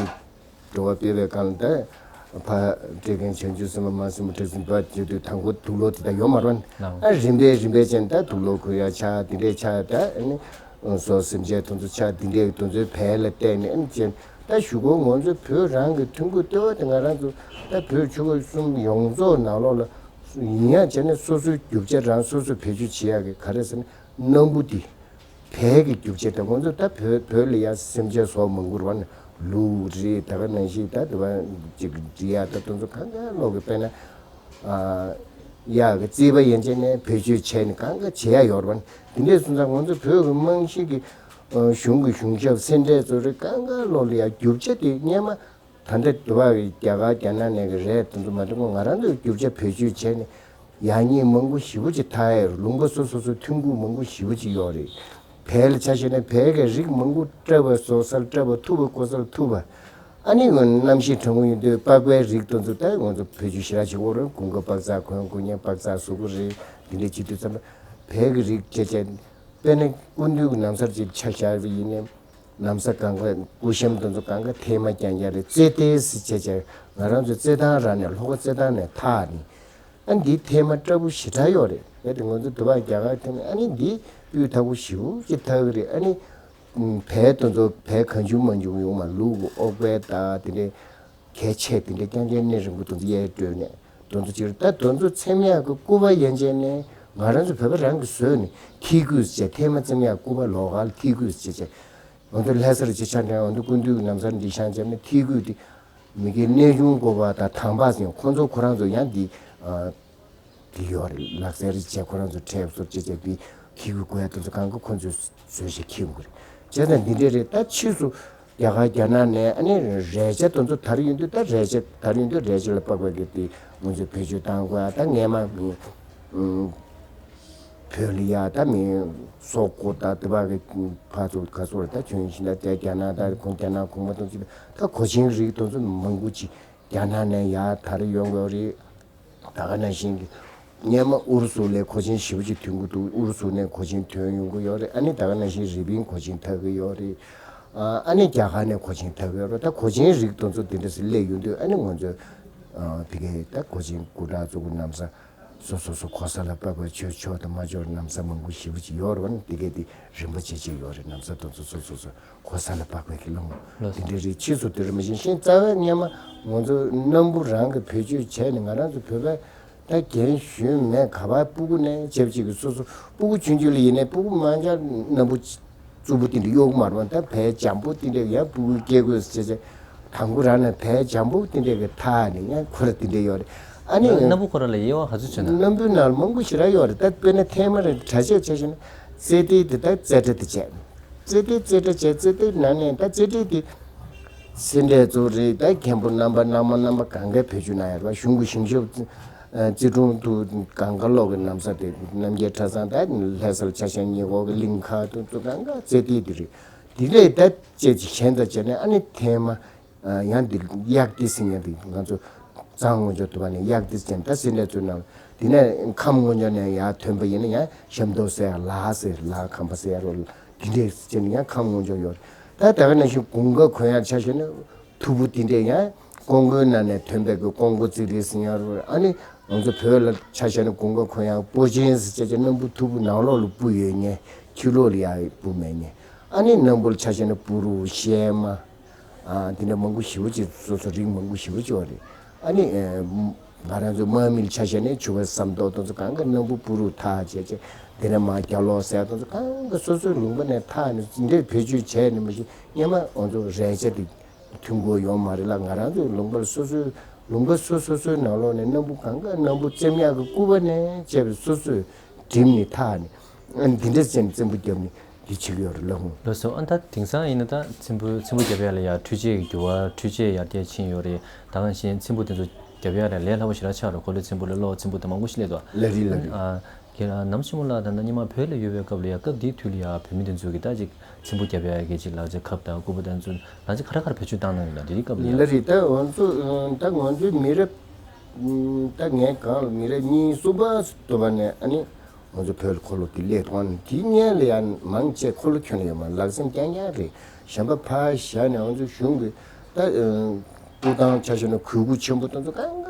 འགྲོ་བ་སྤེལ་བའི་སྒང་ལ་ད་ཕ་བཀྲ་མཁན་བྱང་ཆུབ་སེམས་དཔའ་མ་སེར་མོ་བཀྲ་ཤིས་འབར་བརྒྱུད་དུ་དང་པོ་དུག་ལོག་དེ་ད་ཡོད་མ་རེད། ལགས། ཨ་རིམ་པས་རིམ་པས་ཅན་ད་དུག་ལོག་ཁུར་ཡ་ཆགས་དེ་འདྲས་ཆགས་ད་ཨ་ནི་སོ་སེམས་ཅན་དེ་ཚོ་ཆགས་དེ་འདྲས་དེ་ཚོའི་བལ་ལ་བལྟས་ནས་ཨ་ནི་ཅན་ད་གཞུག་གུ་ང་ཚོ་བོད་རང་གི་ཐོན་ཁུངས་ལྟེ་བ་དེ་ང་རང་ཚོ་ད་བོད་ཆོལ་ཁ་གསུམ་ཡོངས་རྫོགས་ནང་ལོགས་ལ་ཡིན་ཡ་བྱས་ནས་སོ་སོའི་རྒྱུ་ཆ་རང་སོ་སོས་བེད་སྤྱོད་བྱེད་ཡ་གི་ག་རེ་ཟེར་ན་སྣམ་བུ་དེ། བལ་གྱི་རྒྱུ་ཆ་དང་ང་ཚོ་ད་བོད་བོད་ལ་ཡང་སེམས་ཅན་བཟོ་མང་པོ་རེད་བ། ལུག་རེད། ད་ག་ནང་བཞིན་ད་དེ་བ་ཅིག་འབྲི་ཡག་ད་དེ་ཚོ་གང་ག་ལོག་གི་དཔེར་ན་ཨ་གཡག་གི་རྩིད་པ་ཡན་ཆད་ནས་བེད་སྤྱོད་བྱས་ནས་གང་ག་བྱེད་ཡག་ཡོད་རེད་བ། དེ་འདྲས་སོང་ཙང་ང་ཚོ་བོད་ཀྱི་རྨང་གཞི་གི་ཨ་གཞུང་གི་གཞུང་ཞབས་སེ་འབྲས་ཚོ་རེད་གང་ག་ལོག་ལ་ཡང་རྒྱུ་ཆ་དེ་སྔོན་མ། ད་ལྟ་དུ་བ་གི་རྒྱ་གར་རྒྱ་ནག་ནས་གི་རས་དེ་ཚོ་མ་གཏོགས་ང་རང་ཚོའི་རྒྱུ་ཆ་བེད་སྤྱོད་བྱས་ནས་ཡག་ཉེས་མང་པོ་ཞེ་པོ་ཅིག་ཐག་ཡོད་རེད། ལུང་པ་སོ་སོ་སོ་ཐོན་ཁུངས་མང་པོ་ཞེ་པོ་ཅིག་ཡོད་རེད། བལ་ལ་ཆ་བཞག་ན་བལ་གྱི་རིགས་མང་པོ་བཀྲ་བ་བཟོ་སར་བཀྲ་བ་ཐུབ་པ་བཀོལ་སར་ཐུབ་པ། ཨ་ནི་གནམ་གཤིས་གྲང་མོ་ཡིན་དུས་པགས་པའི་རིགས་དེ་ཚོ་ད་ང་ཚོ་བེད་སྤྱོད་ཞེ་དྲག་བྱེད་དགོས་རེད། དགུན་ཁ་པགས་ཚག་གོན་དགོས་ཉེན་པགས་ཚག་བཟོ་དགོས་རེད། དེ་འདྲ་བྱེད་དུས་ཙམ་པ་བལ་གྱི་རིགས་བྱས་བྱས་དཔེར་ན་སྐུ་མདུན་གྱི་ན་བཟའ་ཅིག་ཆ་བཞག་པ་ཡིན་ནའི། ན་བཟའ་གང་ག་སྐུ་ཤམ་དེ་ཚོ་གང་ག་ཐེངས་མ་རྐྱང་རྐྱང་རེད། རྩེད་ཐེངས་ཟེར་བྱས་བྱས་ང་རང་ཚོ་རྩེད་ཐང་རང་ནས་ལྷོ་ཁ་རྩེད་ཐང་ནས་ཐག་ནི་ཨ་འདི་ཐེངས་མ་སྐྲ་བོ་ཞེ་དྲག་ཡོད་རེད། གལ་ཏེ་ང་ཚོ་དུ་བ་རྒྱ་གར་ཐེངས་ཨ་ནི་འདི་སྤུས་དག་པོ་ཞེ་པོ་ཅིག་ཐག་གི་རེད། ཨ་ནི་བལ་དེ་ཚོ་བལ་གང་བྱུང་མང་བྱུང་ཡོང་མ་ལུག་གི་ཨོག་པལ་དང་དེ་འདྲའི་གལ་ཆེ་དེ་འདྲའི་རྐྱང་རྐྱང་སྣེ་རིང་པོ་དེ་ཚོ་གཡས་སྤྲོད་ནས་དེ་ཚོ་ཅིག་རེད། ད་དེ་ཚོ་ཚེམ་ཡག་གི་སྐུད་པ་ཡན་ཆད་ནས་ང་རང་ཚོ་བོད་པ་རང་གིས་བཟོས་ནས་ཐིག་སྐུད་ཟེར་བྱས་ཐེངས་མ་ཚེམ་ཡག་སྐུད་པ་ལོགས་ཀ་ལ་ཐིག་སྐུད་ཟེར་བྱས། ང་ཚོ་ལྷ་སར་ཅིག་ཆ་འདྲ་ང་ཚོ་སྐུ་མདུན་གྱི་ན་བཟའ་འདི་བཤམས་བྱས་ནས་ཐིག་སྐུད་དེ་མི་སྒེར་གནས་ཆུང་དགོས་པ་དང་དམ་པ་ཟེར་ཁོང་ཚོ་ཁོ་རང་ཚོ་ཡང་འདི་ཨ་འདི་ཡོད་རེད། ལག་རྩལ་རེ་བྱས་ཁོ་རང་ཚོ་འཁྲབ་སོར་ཅིག་བྱས་འདི་ཐིག་སྐུད་དགོས་ཡ་དེ་ཚོ་གང་ག་ཁོང་ཚོས་བཟོས་བྱས་འཁྱེར་དགོས་རེད། བྱས་ཙང་འདི་འདྲས་རེད། ད་ཕྱིས་སུ་རྒྱ་གར་རྒྱ་ནག་ནས་ཨ་ནི་རས་ཆ་དེ་ཚོ་དར་ཡོང་དུས་ད་རས་ཆ་དར་ཡོང་དུས་རས་ཆ་ལ་དཔག་པའི་གི་དེ་ང་ཚོས་བེད་སྤྱོད་བཏང་དགོས་ཡ་ད་སྔས་མ་མི་ཨུམ། བོད་ལ་ཡ་ད་མི་སོག་པོ་ད་དེ་བ་གི་ཕར་ཚུར་ག་ཚོད་ད་བྱོན་ཞིང་ད་དེ་རྒྱ་ནག་ད་ཁོང་རྒྱ་ནག་གོང་མ་དང་ཅིག་ད་གོ་ཆེན་རིགས་དེ་ཚོ་མང་པོ་ཅིག་རྒྱ་ནག་ནས་ཡར་དར་ཡོང་གི་ཡོད་རེད། ད་ག་ནང་བཞིན་གྱི་སྔོན་མ་ཨུ་རུ་སུ་ལས་གོ་ཆེན་ཞེ་པོ་ཅིག་ཐོན་གྱི་འདུག་ཨུ་རུ་སུ་ནས་གོ་ཆེན་ཐོན་ཡོང་གི་ཡོད་རེད། ཨ་ནི་ད་ག་ནང་བཞིན་རི་པིན་གོ་ཆེན་འཐག་གི་ཡོད་རེད། ཨ་ནི་རྒྱ་གར་ནས་གོ་ཆེན་འཐག་གི་ཡོད་རེད། ད་གོ་ཆེན་རིགས་དེ་ཚོ་དེ་འདྲ་སེ་སླེབས་ཡོང་དུས་ཨ་ནི་ང་ཚོས་དེ་གའི་ད་གོ་ཆེན་སྐུ་དྲག་ཚོ་གི་ན་བཟའ། སོ་སོ་སོ་གོ་ས་ལ་དཔག་པའི་ཆོས་ཆོས་དང་མ་ཆོས་ན་བཟའ་མང་པོ་ཞེ་པོ་ཅིག་ཡོད་རེད་བ། ནི་དེ་གས་དེ་རིམ་པ་བྱེད་ཀྱི་ཡོད་རེད། ན་བཟའ་དེ་ཚོ་སོ་སོ་སོ་གོ་ས་ལ་དཔག་པའི་གི་ལོང་དེ་འདྲ་རེད། ཕྱིས་སུ་དེ་རིམ་བཞིན་ཤིང་རྩ་བའི་སྔོན་མ་ང་ཚོ་སྣམ་བུ་རང་གི་བེད་སྤྱོད་བྱས་ནས་ང་རང་ཚོ་བོད་པའི་ད་རྒན་གཞོན་མེད་ག་པར་སྤུ་གུ་ནས་བྱེད་ཅིག་གི་སོ་སོ་སྤུ་གུ་ཆུང་ཆུང་ལ་ཡིན་ནའི་སྤུ་གུ་མང་ཆ་སྣམ་བུ་རྩུབ་པོ་དེ་འདྲ་གཡོག་མ་རེད་བ། ད་བལ་འཇམ་པོ་དེ་འདྲ་ཡང་སྤུ་གུའི་སྐྱེ་དགོས་ཟེར་བྱས་དང་པོ་རང་ནས་བལ་འཇམ་པོ་དེ་འདྲ་གི་ཐག་ནས་ཡང་ཁོ་ར་དེ་འདྲ་ཡོད་རེད། ཨ་ནི་སྣམ་བུ་ཁོ་ར་ལ་དབྱེ་བ་ག་ཚོད་ཚོད་ན། སྣམ་བུའི་ནང་ལ་མང་པོ་ཞེ་དྲག་ཡོད་རེད། ད་དཔེར་ན་ཐེངས་མ་རེ་གྲ་ཆས་བྱས་བྱས་ན་རྩེ་ལྡེ་དེ་ད་རྩེ་གྲ་དེ་བྱས། རྩེ་ལྡེ་རྩེ་གྲ་བྱས་རྩེ་ལྡེ་ནང་ནས་ད་རྩེ་གྲ་དེ་སེ་འབྲས་ཚོ་རེད། ད་མཁན་པོ་རྣམ་པ་རྣམ་པ་རྣམ་པ་གང་གའི་བེད་སྤྱོད་གནང་ཡོད་རེད་བ། གཞུང་གི་ཞིང་ཆབ་རྩི་ཁྲུང་དུ་གང་ག་ལོག་གི་ན་བཟའ་དེ་རྣམ་རྒྱལ་གྲྭ་ཚང་ད་ལྷ་སར་ཆ་བཞག་ཉེ་འོག་གི་གླིང་ཁ་དུ་ཚོ་གང་ག་རྩེ་ལྡེ་དེ་རེད། དེ་ལས་ད་བཅས་ཀྱི་གཞན་དང་བཅས་ནས་ཨ་ནི་ཐེངས་མ་ཡང་འདི་གཡག་ལྡེ་ཟེར་མཁན་དེ་ང་ཚོ་གཙང་ངོས་ཕྱོགས་དུ་བ་ནས་གཡག་ལྡེ་ཟེར་མཁན་ད་སེ་འབྲས་ཚོའི་ནང་དེ་ནས་ཁམས་ངོས་ཕྱོགས་ནས་ཡར་ཐོན་པ་ཡིན་ན་ཡང་ཤམ་ཐབས་ཟེར་ཡ་ལ་ཟེར་ལ་ཁམས་པ་ཟེར་ཡ་རོ། དེ་འདྲས་ཟེར་ནས་ཡང་ཁམས་ངོས་ཕྱོགས་ཡོད་རེད། ད་ད་ག་ནང་བཞིན་དགུན་ཁ་གོན་ཡག་ཆ་བཞག་ན་མཐུག་པོ་དེ་འདྲས་ཡང་ཀོང་པོའི་ནང་ནས་ཐོན་པའི་གི་ཀོང་པོ་རྩི་རིལ་ཟེར་ཡ་རོ། ཨ་ནི་ང་ཚོ་བོད་ལ་ཆ་བཞག་ན་དགུན་ཁ་གོན་ཡག་སྤོ་ཆེན་ཟེར་བྱས་བྱས་སྣམ་བུ་མཐུག་པོ་ནང་ལོགས་ལ་སྤུ་ཡོད་མཁན་ ཕྱི་ལོགས་ལ་ཡ་སྤུ་མེད་ནས། ཨ་ནི་སྣམ་བུ་ལ་ཆ་བཞག་ན་སྤུ་རུ་གཤེད་མ། ཨ་དེ་འདྲ་མང་པོ་ཞེ་པོ་ཅིག་སོ་སོ་རིགས་མང་པོ་ཞེ་པོ་ཅིག་ཡོད་རེད། ཨ་ནི་ཨེ་ང་རང་ཚོ་དམག་མི་ལ་ཆ་བཞག་ན་ཕྱུ་པ་སྲམ་ཏོག་དེ་ཚོ་གང་ག་སྣམ་བུ་སྤུ་རུ་འཐག་བྱས་བྱས། དེ་ནས་མར་རྒྱ་ལོག་ཟེར་དེ་ཚོ་གང་ག་སོ་སོའི་ལུང་པ་ནས་འཐག་ནས་འདི་འདྲའི་བེད་སྤྱོད་བྱས་ནས་མ་གཞི་སྔོན་མ་ང་ཚོ་རས་ཆ་དེ་མཐུན་སྒོ་ཡོད་མ་རེད་ལ། ང་རང་ཚོའི་ལུང་པ་སོ་སོའི་ལུང་པ་སོ་སོ་སོའི་ནང་ལོགས་ནས་སྣམ་བུ་གང་ག་སྣམ་བུ་བཙེམ་ཡག་གི་སྐུད་པ་ནས་བྱས་པའི་སོ་སོས་བསྒྲིམས་ནས་འཐག་ནས། ཨ་ནི་འདི་འདྲ་བྱས་ནས་བཙན་པོ་བརྒྱབ་ནས་འདི་བྱེད་ཀྱི་ཡོད་རེད་ལགས། ལགས་སོ། ཨ་ད་དེང་སང་ཡིན་ན་ད་ཚེམ་བུ་ཚེམ་བུ་རྒྱབ་ཡག་ལ་ཡ་འཕྲུལ་ཆས་ཀྱི་འགྱུར་བ་འཕྲུལ་ཆས་ཡར་རྒྱས་ཕྱིན་ཡོད་རེད། ད་ག་ནང་བཞིན་ཚེམ་བུ་དེ་ཚོ་རྒྱབ་ཡག་ལ་ལས་སླ་པོ་ཞེ་དྲག་ཆགས་རེད། འཁོར་ལོའི་ཚེམ་བུ་ལ་གློག་ཚེམ་བུ་དང་མང་པོ་ཞིག་སླེབས་འདུག་ལགས་རེད་ལགས་རེད། ཨ་རྒན་ལགས་ནམ་ཞིག་མོ་ལ་ད་ལྟ་སྔོན་མ་བོད་ལ་ཡོད་པའི་སྐབས་ལ་ཡ་སྐབས་དེའི་དུས་ལ་ཡ་བོད་མི་དེ་ཚོ་གིས་ད་ཅིག་ཚེམ་བུ་རྒྱབ་ཡག་གི་ཅིག་ལག་ཆ་ཁབ་དང་སྐུད་པ་དང་ཚོ་ལག་ཆ་ག་རེ་ག་རེ་བེད་སྤྱོད་བཏང་གནང་ཡོད་ན་དེ་རིང་སྐབས་ལ་ཡ། ལགས་རེད། ད་ང་ཚོ་ད་ང་ཚོའི་མི་རབས་ད་ངའི་སྒང་ལ་མི་རབས་གཉིས་གསུམ་པ་དུ་བ་ནས་ཨ་ནི། ང་ཚོ་བོད་ལ་འཁོར་ལོ་དེ་སླེབས་ཐོག་ནས་དེའི་སྔོན་ལ་ཡང་མང་ཆེ་འཁོར་ལོ་ཁྱོན་ནས་ཡོད་མ་རེད། ལག་འཚེམ་རྐྱང་རྐྱང་རེད། གཞན་པ་ཕར་བཞག་ནས་ང་ཚོ་གཞུང་གི་ད་ཨ་སྤུ་ཐང་ཆ་བཞག་ན་གོས་སྐུ་ཆེན་པོ་དེ་ཚོ་གང་ག་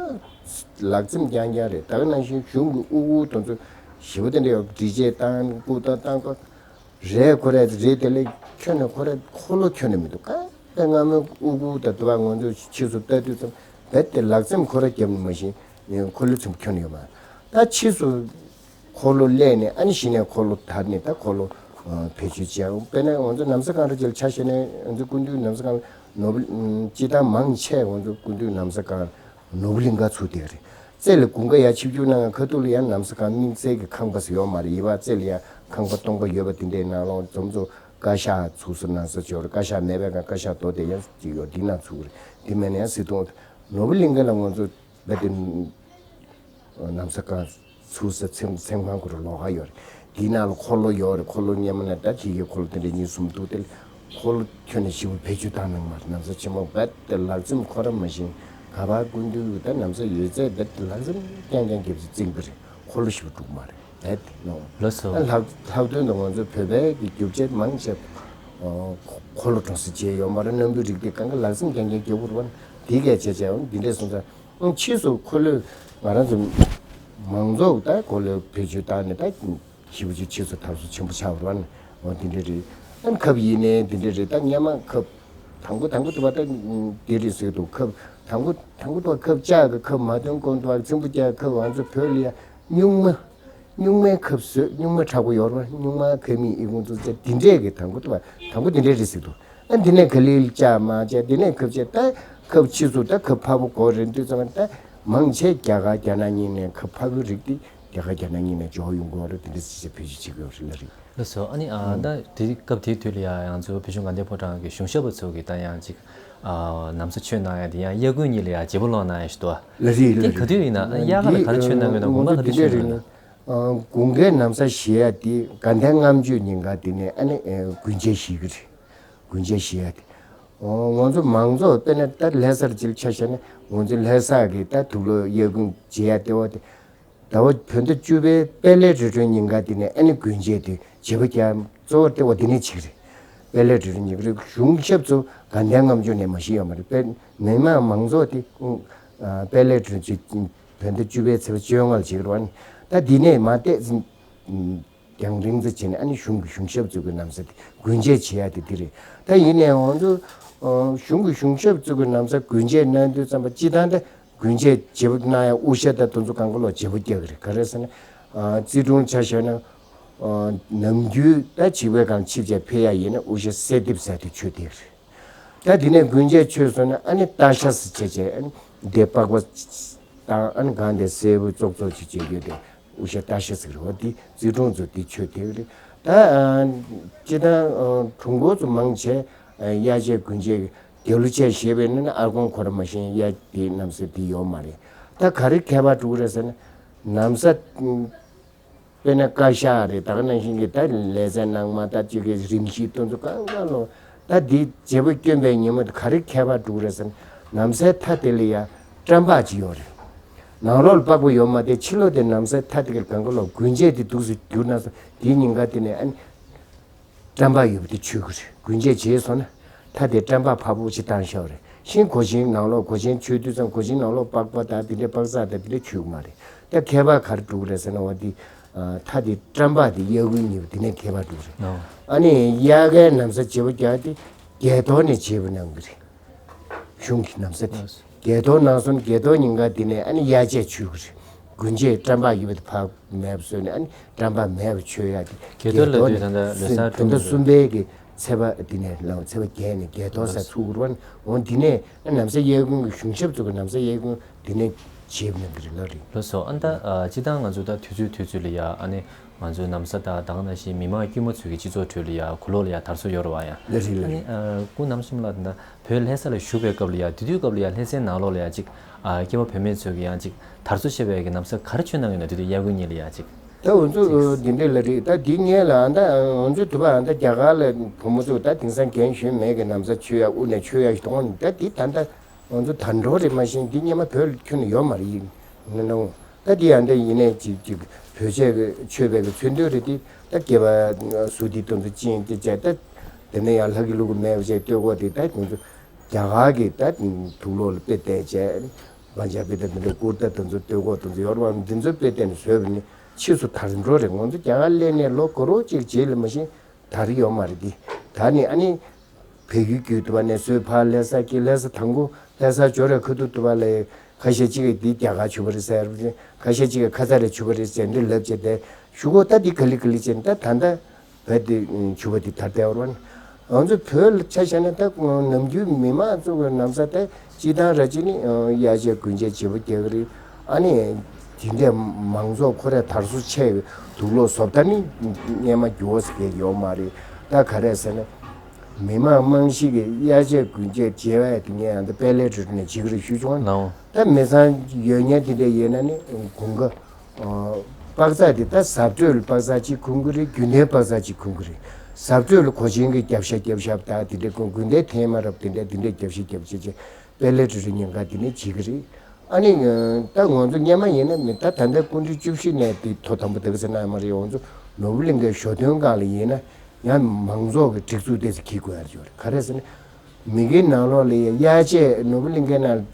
ལག་འཚེམ་རྐྱང་རྐྱང་རེད། ད་ག་ནང་བཞིན་གཞུང་གི་དབུ་སྐུ་དེ་ཚོ་ཞེ་པོ་དེ་འདྲ་ཡོད། སྒྲིག་ཆས་བཏང་སྐུ་བཏང་བཏང་པ་རེད། ཁོ་རེ་རེད། དེ་ལས་ཁྱོན་ནས་ཁོ་རེ་འཁོར་ལོ་ཁྱོན་ནས་མི་འདུག་གང་ག་སྔ་མོའི་དབུ་སྐུ་དང་དུ་བ་ང་ཚོ་ཕྱིས་སུ་ལྟ་དུས་ཙམ་རྦད་དེ་ལག་འཚེམ་ཁོ་ར་བརྒྱབ་ནས་མ་གཞི་འཁོར་ལོ་ཚེམ་བུ་ཁྱོན་ནས་ཡོད་མ་རེད། ད་ཕྱིས་སུ། འཁོར་ལོ་སླེབས་ནས་ཨ་ནི་གཞི་ནས་འཁོར་ལོ་དར་ནས་ད་འཁོར་ལོ་ཨ་བེད་སྤྱོད་བྱས། དཔེར་ན་ང་ཚོ་ནམ་ཟླ་སྒང་རེ་ཅིག་ལ་ཆ་བཞག་ན་ང་ཚོ་སྐུ་མདུན་ནམ་ཟླ་སྒང་ནོར་བུ་སྤྱིར་བཏང་མང་ཆེ་ང་ཚོ་སྐུ་མདུན་ནམ་ཟླ་སྒང་ནོར་བུ་གླིང་ཁ་ཚུགས་བསྡད་རེད། རྩེ་ལ་དགུན་ཁ་ཡར་ཆིབས་བསྒྱུར་གནང་ཡང་ཁ་ཐུག་ལ་ཡང་ནམ་ཟླ་སྒང་དམིགས་བསལ་གྱི་ཁང་པ་ཟེར་ཡོད་མ་རེད། ཡིན་པ་རྩེ་ལ་ཡང་ཁང་པ་སྟོང་པ་ཡོད་པ་དེ་འདྲའི་ནང་ལོགས་འཛོམས་ཚོ་བཀའ་ཤག་ཚུགས་ས་ནང་ས་ཅིག་ཡོད་རེད། བཀའ་ཤག་མེད་པའི་སྒང་བཀའ་ཤག་རྡོ་དེ་ཡང་ཅིག་ཡོད། དེ་ནང་ཚུགས་རེད། དེ་མིན་ན་ཡང་སྲིད་དོན་ནོར་བུ་གླིང་ཁ་ལ་ང་ཚོ་རྦད་དེ། ནམ་ཟླ་སྒང་ཚུགས་ས་ཚེམ་ཚེམ་ཁང་ཁོ་རང་ལོགས་ཀ་ཡོད་རེད། དེའི་ནང་ལ་འཁོར་ལོ་ཡོད་རེད། འཁོར་ལོ་སྔོན་མ་ནས་ད་ཕྱི་རྒྱལ་འཁོར་ལོ་དེ་འདྲ་གཉིས་གསུམ་འདུག་དེ་ལ་འཁོར་ལོ་ཁྱོན་ནས་ཞེ་པོ་བེད་སྤྱོད་བཏང་གནང་མ་རེད། ནམ་ཟླ་ཆེན་མོ་རྦད་དེ་ལག་འཚེམ་ཁོ་རང་མ་གཞི་ག་པར་སྐུ་མདུན་ད་ནམ་ཟླ་ཡོད་ཚད་རྦད་དེ་ལག་འཚེམ་རྐྱང་རྐྱང་རྒྱབ་ཅིག་བརྩིགས་པ་རེད། འཁོར་ལོ་ཞེ་པོ་འགྲོ་གི་མ་རེད། རྦད་དེ་ནོ། ལགས་སོ། ད་ལྷག་ལྷག་དོན་དུ་ང་ཚོ་བོད་པའི་གི་རྒྱུ་ཆ་མང་ཆེ་འཁོར་ལོ་གྲོང་གསེབ་བྱས་ཡོད་མ་རེད། སྣམ་བུའི་རིགས་དེ་གང་ག་ལག་འཚེམ་རྐྱང་རྐྱང་རྒྱབ་དགོས་རེད་པ། དེ་གས་བྱས་བྱས་འོང་འདི་འདྲས་སོང་ཙང་། ཕྱིས་སུ་འཁོར་ལོས་ང་རང་ཚོ་མང་ཚོགས་ད་འཁོར་ལོའི་བེད་སྤྱོད་བཏང་ནས་ད་ཞེ་པོ་ཅིག་ཕྱིས་སུ་དར་སྲོལ་ཆེན་པོ་ཆགས་པ་རེད་པ། འོ་འདི་འདྲ་རེད། ཨ་ཁབ་ཡིན་ནའི་འདི་འདྲ་རེད། ད་སྔོན་མ་ཁབ་དང་པོ་དང་པོ་དུ་བ་ད་འདི་རེད་ཟེར་འདུག་ཁབ་དང་པོ་དང་པོ་དུ་བ་ཁབ་ལྕགས་ཀྱི་ཁབ་མ་ཐོན་གོང་དུ་བ་ཚེམ་བུ་རྒྱག་ཁབ་ང་ཚོ་བོད་ལ་ཡ་སྨྱུག་མ། སྨྱུག་མའི་ཁབ་བཟོས། སྨྱུག་མ་མཁྲེགས་པོ་ཡོད་རེད་པ། སྨྱུག་མ་ཁབ་མིག་ཨི་ཁུང་ཚོ་བྱས་འདི་འདྲས་ཀྱི་དང་པོ་དུ་བ་དང་པོ་འདི་འདྲས་རེད་ཟེར་འདུག་ཨ་འདི་ནས་ག་ལེར་ལྕགས་མ་བྱས་འདི་ནས་ཁབ་བྱས་ད་ཁབ་ཕྱིས་སུ་ད་ཁབ་ཕར་བུ་གོ་རེད་འདུག་ཙང་ད་མང་ཆེ་རྒྱ་གར་རྒྱ་ནག་གཉིས་ནས་ཁབ་ཕར་བུའི་རིགས་དེ་རྒྱ་གར་རྒྱ་ནག་གཉིས་ནས་འབྱོར་ཡོང་གི་ཡོད་རེད། དེ་འདྲ་ཞིག་བེད་སྤྱོད་བྱེད་ཀྱི་ཡོད་རེད་ལ་རེད། ལགས་སོ། ཨ་ནི་ཨ་ད་དེ་སྐབས་དེའི་དུས་ལ་ཡ་ང་ཚོ་བོད་གཞུང་དགའ་ལྡན་ཕོ་བྲང་གི་གཞུང་ཞབས་པ་ཚོ་གིས་ད་ཡང་ཅིག་ཨ་ན་བཟའ་མཆོད་གནང་ཡ་དེ་ཡང་དབྱར་དགུན་གཉིས་ལ་ཡ་བརྗེ་པོ་སློག་གནང་ཡ་ཞིག་འདུག་ཨ། ལ་རེད་ལ་དེ་རེད། ག་དུས་ཡིན་ན་ཨ་དབྱར་ཁ་ལ་ག་རེ་མཆོད་གནང་གི་འདུག་དགུན་ཁ་ག་དུས་མཆོད་གནང་གི་འདུག་དགུན་ཁའི་ན་བཟའ་བཞེས་ཡ་དེ་དགའ་ལྡན་ལྔ་མཆོད་ཉིན་ག་དེ་ནས་ཨ་ནི་དགུན་ཆས་བཞེས་ཀྱི་རེད། དགུན་ཆས་བཞེས་ཡ་དེ། ང་ཚོ་མང་ཚོགས་དཔེར་ན་ད་ལྷ་སར་ཅིག་ཆ་བཞག་ན་ང་ཚོ་ལྷ་ས་གི་ད་དུག་ལོག་དབྱར་དགུན་བྱེད་ཡ་ལྟེ་བ་དེ། ཟླ་བ་བོད་ཟླ་བཅུ་པའི་དཔལ་ལྷའི་རི་ཁྲོད་ཉིན་ག་དེ་ནས་ཨ་ནི་དགུན་ཆས་དེ་བྱེད་པ་རྒྱག་གཙོ་བོ་ལྟེ་བ་དེ་ནས་བྱེད་ཀྱི་རེད། དཔལ་ལྷའི་རི་ཁྲོད་ཉིན་ག་རེད། གཞུང་ཞབས་ཚོ་དགའ་ལྡན་ལྔ་མཆོད་ནས་མ་གཞི་ཡོད་མ་རེད། དཔེར་མི་མང་མང་ཚོགས་དེ་དཔལ་ལྷའི་རི་ཁྲོད་ཅིག་བོད་ཟླ་བཅུ་པའི་ཚེས་པ་བཅོ་ལྔ་ལ་བྱེད་ཀྱི་རེད་པ། ད་འདི་ནས་མ་བལྟས་རྒྱང་རིང་ཙམ་བྱས་ནས་ཨ་ནི་གཞུང་གི་གཞུང་ཞབས་ཚོ་གི་ན་བཟའ་དེ་དགུན་ཆས་བྱེད་ཡ་དེ་འདི་རེད། ད་ཡིན་ནའི་ང་ཚོ་གཞུང་གི་གཞུང་ཞབས་ཚོ་གི་ན་བཟའ་དགུན་ཆས་གནང་དུས་ཙམ་པ་སྤྱིར་བཏང་ད་དགུན་ཆས་བརྗེ་པོ་གནང་ཡ་དབུ་ཞྭ་དང་དེ་ཚོ་གང་ག་ལོག་བརྗེ་པོ་རྒྱག་གི་རེད། ག་རེ་ཟེར་ན་རྩིས་དྲུང་ཆ་བཞག་ན་ནམ་རྒྱུན་ད་བྱིས་པའི་སྒང་ཆིབས་བྱས་ཕེབས་ཡ་ཡིན་ན་དབུ་ཞྭ་གསལ་འདེབས་ཟེར་དེ་མཆོད་བསྡད་ཀྱི་རེད། ད་དེ་ནས་དགུན་ཆས་མཆོད་སོང་ན་ཨ་ནི་རྟ་ཞྭ་ཟེར་བྱས་བྱས་ཨ་ནི་དེ་པགས་པ་དང་ཨ་ནི་གང་དེ་སེར་པོ་ཙོག་ཙོག་ཅིག་བྱེད་རྒྱུ་དེ་དབུ་ཞྭ་རྟ་ཞྭ་ཟེར་བ་དེ་རྩིས་དྲུང་ཚོ་དེ་མཆོད་བསྡད་ཀྱི་རེད། ད་སྤྱིར་བཏང་དྲུང་འཁོར་ཚོ་མང་ཆེ་གཡས་ཆས་དགུན་ཆས་རྒྱབ་ལོགས་ཆས་བཞེས་པ་ཡིན་ན་ཨར་ཀོང་ཁོ་ར་མ་གཞི་གཡས་དེ་ན་བཟའ་དེ་ཡོད་མ་རེད། ད་ག་རེ་ཁྱད་པར་འགྲོ་གི་རེད་ཟེར་ན་ན་བཟའ། དཔེར་ན་བཀའ་ཤག་རེད། ད་ག་ནང་བཞིན་གྱི་ད་ལས་ཚན་ནང་མ་ད་ཅིག་གི་རིམ་བཞིན་དེ་ཚོ་གང་ག་ལོ། ད་འདི་བརྗེ་པོ་བསྐྱོན་པའི་ཉིན་མོ་དེ་ག་རེ་ཁྱད་པར་འགྲོ་གི་རེད་ཟེར་ན་ན་བཟའི་མཐའ་དེ་ལ་ཡ་བཀྲམ་པགས་ཅིག་ཡོད་རེད། ནང་ལོགས་ལ་པགས་པ་ཡོད་མ་རེད། ཕྱི་ལོགས་དེ་ན་བཟའི་མཐའ་དེ་ག་གང་ག་ལོ་དགུན་ཆས་དེ་འདུག་སེ་བསྒྱུར་ན་སོང་དེའི་ཉིན་ག་དེ་ནས་ཨ་ནི། བཀྲམ་པགས་ཡོད་པ་དེ་མཆོད་ཀྱི་རེད། དགུན་ཆས་བྱས་སོང་ན་མཐའ་དེ་བཀྲམ་པགས་ཕར་བུ་ཅིག་བཏང་བཞག་རེད། ཤིང་གོས་ཆེན་ནང་ལོགས་གོས་ཆེན་མཆོད་དུས་ཙམ་གོས་ཆེན་ནང་ལོགས་པགས་པ་དང་དེ་འདྲའི་པགས་ཚག་དང་དེ་འདྲ་མཆོད་ཀྱི་མ་རེད། ད་ཁྱད་པར་ག་རེ་འགྲོ་གི་རེད་ཟེར་ན་འོ་དེ་ ཨ་མཐའ་དེ་བཀྲམ་པ་དེ་གཡས་སྐུ་གཉིས་པོ་དེ་ནས་ཁྱད་པར་འདུག་རེད། ཨ་ནི་གཡས་ཁའི་ན་བཟའ་བརྗེ་པོ་རྒྱག་དེ་བརྒྱད་ཐོག་ནས་བརྗེ་པོ་གནང་གི་རེད། གཞུང་གི་ན་བཟའ་དེ་བརྒྱད་ཐོག་གནང་སོང་། བརྒྱད་ཐོག་ཉིན་ག་དེ་ནས་ཨ་ནི་གཡས་བརྗེ་མཆོད་གི་རེད། དགུན་བརྗེ་བཀྲམ་པ་ཡོད་པ་དེ་ཕར་མེད་པ་བཟོས་ནས་ཨ་ནི་བཀྲམ་པ་མེད་པ་མཆོད་ཡག་དེ་བརྒྱད་ཐོག་ལ་བརྒྱད་ཐོག་དུས་ད་ལྟ་ལོ་ནས་གསར་གསུམ་ད་ལྟ་གསུམ་པའི་གི་ཚེས་པ་དེ་ནས་ལངས། ཚེས་པ་བརྒྱད་ནས་བརྒྱད་ཐོག་ས་ཚུགས་རུ་བ་འོང་། དེ་ནས་ཨ་ན་བཟའ་གཡས་སྐུ་གི་གཞུང་ཞབས་ཚོ་གི་ན་བཟའ་གཡས་སྐུ་དེ་ནས་བརྗེ་པོ་གནང་གི་རེད་ལ་རེད། ལགས་སོ། ཨ་ད་ཨ་སྤྱིར་བཏང་ང་ཚོ་ད་དུས་ཚོད་དུས་ཚོད་ལ་ཡ་ཨ་ནི་ང་ཚོའི་ན་བཟའ་དང་ད་ག་ནང་བཞིན་མི་མང་དཀྱུས་མ་ཚོས་ཀྱི་སྤྱི་ཚོགས་ཁྲོད་ལ་ཡ་གོ་ལོག་ལ་ཡ་དར་སྲོལ་ཡོད་རེད་བ་ཡ། ལགས་རེད་ལགས་ཨ་ནི་རེད། ཨ་སྐུ་ན་བཟང་ཆེན་མོ་ལགས་ད་ལྟ་བོད་ལྷ་ས་ལ་བཞུགས་པའི་སྐབས་ལ་ཡ་དེ་དུས་སྐབས་ལ་ཡ་ལྷ་སའི་ནང་ལོགས་ལ་ཡ་ཅིག་ཨ་སྐྱེས་པ་བུད་མེད་ཚོས་ཀྱི་ཡང་ཅིག་དར་སྲོལ་ཆེ་བའི་གི་ན་བཟའ་ག་རེ་མཆོད་གནང་ཡོད་ན། དེ་དུས་གཡས་སྐུ་གཉིས་ལ་ཡ་ཅིག་ད་འོ་ཚོ་ཅིག་འདི་འདྲས་ལ་རེད། ད་འདི་ངས་ལ་ཨ་ད་འོ་ཚོ་དུ་བ་ཨ་ད་རྒྱ་གར་ལ་བུ་མོ་ཚོ་ད་དེང་སང་རྒན་གཞོན་མེད་གི་ན་བཟའ་མཆོད་ཡ་དབུ་ནས་མཆོད་ཡ་ཞིག་གཏོང་ནི་ད་འདི་ད་ད། ང་ཚོ་དར་འགྲོ་རེད་མ་གཞི་འདི་སྔོན་མ་བོད་ཁྱོན་ནས་ཡོད་མ་རེད་ཡིན་ན། ད་འདི་ཡང་འདི་ཡིན་ནའི་ཅིག་ཅིག་བོད་ཆས་ཀྱི་མཆོད་པའི་གི་མཚོན་དོན་རེད་དེ། ད་སྐེད་པ་གཟུགས་འདི་དོན་དུ་ཅན་དེ་བྱས་ད་དེ་ནས་ཡང་ལྷ་གི་ལུ་གུ་མེད་པ་བྱས་སྟོད་གོ་དེ་ད་ང་ཚོ་རྒྱ་གར་གི་ད་དུག་ལོག་ལ་དཔེ་བལྟས་བྱས་བང་ཆ་དཔེ་ད་འདི་འདྲ་བསྐུར་ད་དོན་ཚོ་སྟོད་གོ་དོན་ཚོ་ཡོད་རེད་བ། འདི་ཚོ་དཔེ་བལྟས་ནས་བཟོས་པ་ནི་ཕྱིས་སུ་དར་འགྲོ་རེད། ང་ཚོ་རྒྱ་གར་སླེབས་ནས་ལོ་ག་རོ་གཅིག་རྗེས་ལ་མ་གཞི། ད་རེས་ཡོད་མ་རེད་དེ། ད་ནི་ཨ་ནི་བལ་ཡུལ་གྱི་དུ་བ་ནས་བཟོས་ཕར་ལྷ་ས་ཀྱི་ལྷ་ས་དང་པོ་ལྷ་ས་འབྱོར་བའི་ཁ་ཐུག་དུ་བ་ལ་ཁ་ཤས་གཅིག་གིས་འདི་རྒྱ་གར་བྱུག་པ་རེད་ཟེར། ཁ་ཤས་གཅིག་གིས་ཁ་ཚ་རེ་བྱུག་པ་རེད་ཟེར་འདི་ལབ་བྱས་ཏེ་གཞུག་གུ་ད་འདི་ག་ལེ་ག་ལེ་བྱས་ད་ད་ལྟ་བལ་དེ་བྱུག་པ་འདི་དར་བསྡད་པ་རེད། ང་ཚོ་བོད་ལ་ཆ་བཞག་ན་ད་ནམ་རྒྱུན་མི་མང་ཚོ་གི་ན་བཟའ་ད་སྤྱིར་བཏང་ར་ཅི་ནི་གཡས་བརྗེ་དགུན་བརྗེ་བརྗེ་པོ་རྒྱག་གི་རེད། ཨ་ནི་དེ་འདྲའི་མང་ཚོགས་ཁོ་རའི་དར་སྲོལ་ཆེ་བའི་དུག་ལོག་བཟོ་ལྟ་ནི་སྔོན་མ་འགྱུར་བ་ཟེར་མཁན་ཡོད་མ་རེད། ད་ག་རེ་ཟེར་ན་མི་མང་རྨང་གཞི་གི་གཡས་བརྗེ་དགུན་བརྗེ་བརྗེ་བ་དེ་ངས་ཡང་ད་དཔལ་ལས་གྲོས་ནས་བྱེད་ཀྱི་རེད་ཞུས་བྱུང་། ལའོ། ད་མི་ཚང་ཡོད་མཁན་དེ་འདྲ་ཡོད་ན་ནི་དགུན་ཁ་ཨ་དཔག་ཚགས་དེ་ད་གཟབ་སྤྲོས་ལ་དཔག་ཚགས་གཅིག་ཁུངས་ཀྱི་རེད། རྒྱུན་ལྡན་དཔག་ཚགས་གཅིག་ཁུངས་ཀྱི་རེད། གཟབ་སྤྲོས་ལ་གོས་ཆེན་གྱི་རྒྱབ་ཤ་རྒྱབ་ཤ་ད་དེ་འདྲ་ཁུངས་དགུན་ཟླའི་ཐེངས་མ་རབ་དེ་འདྲ་དེ་འདྲ་རྒྱབ་ཤ་རྒྱབ་ཤ་བྱས། དཔལ་ལས་གྲོས་རེ་ཉེན་ཁ་དེ་ནས་བྱེད་ཀྱི་རེད། ཨ་ནི་ད་ང་ཚོ་སྔོན་མ་ཡིན་ན་མི་ད་ད་ལྟ་སྐུ་ཕྲེང་བཅུ་བཞི་ནས་དེ་ཐོག་དང་པོ་དེ་ག་ཟེར་ན་ཡང་མ་རེད། ང་ཚོ་ནོར་བུ་གླིང་གའི་ཞོ་སྟོན་སྒང་ལ་ཡིན་ན་ཡང་མང་ཚོགས་ཀྱི་སྒྲིག་འཛུགས་དེ་ཚོ་གིས་དགོས་ཡ་ཡོད་རེད། ག་རེ་ཟེར་ན་མི་གི་ནང་ལོགས་ལ་ཡ་གཡས་བརྗེ་ནོར་བུ་གླིང་གའི་ནང་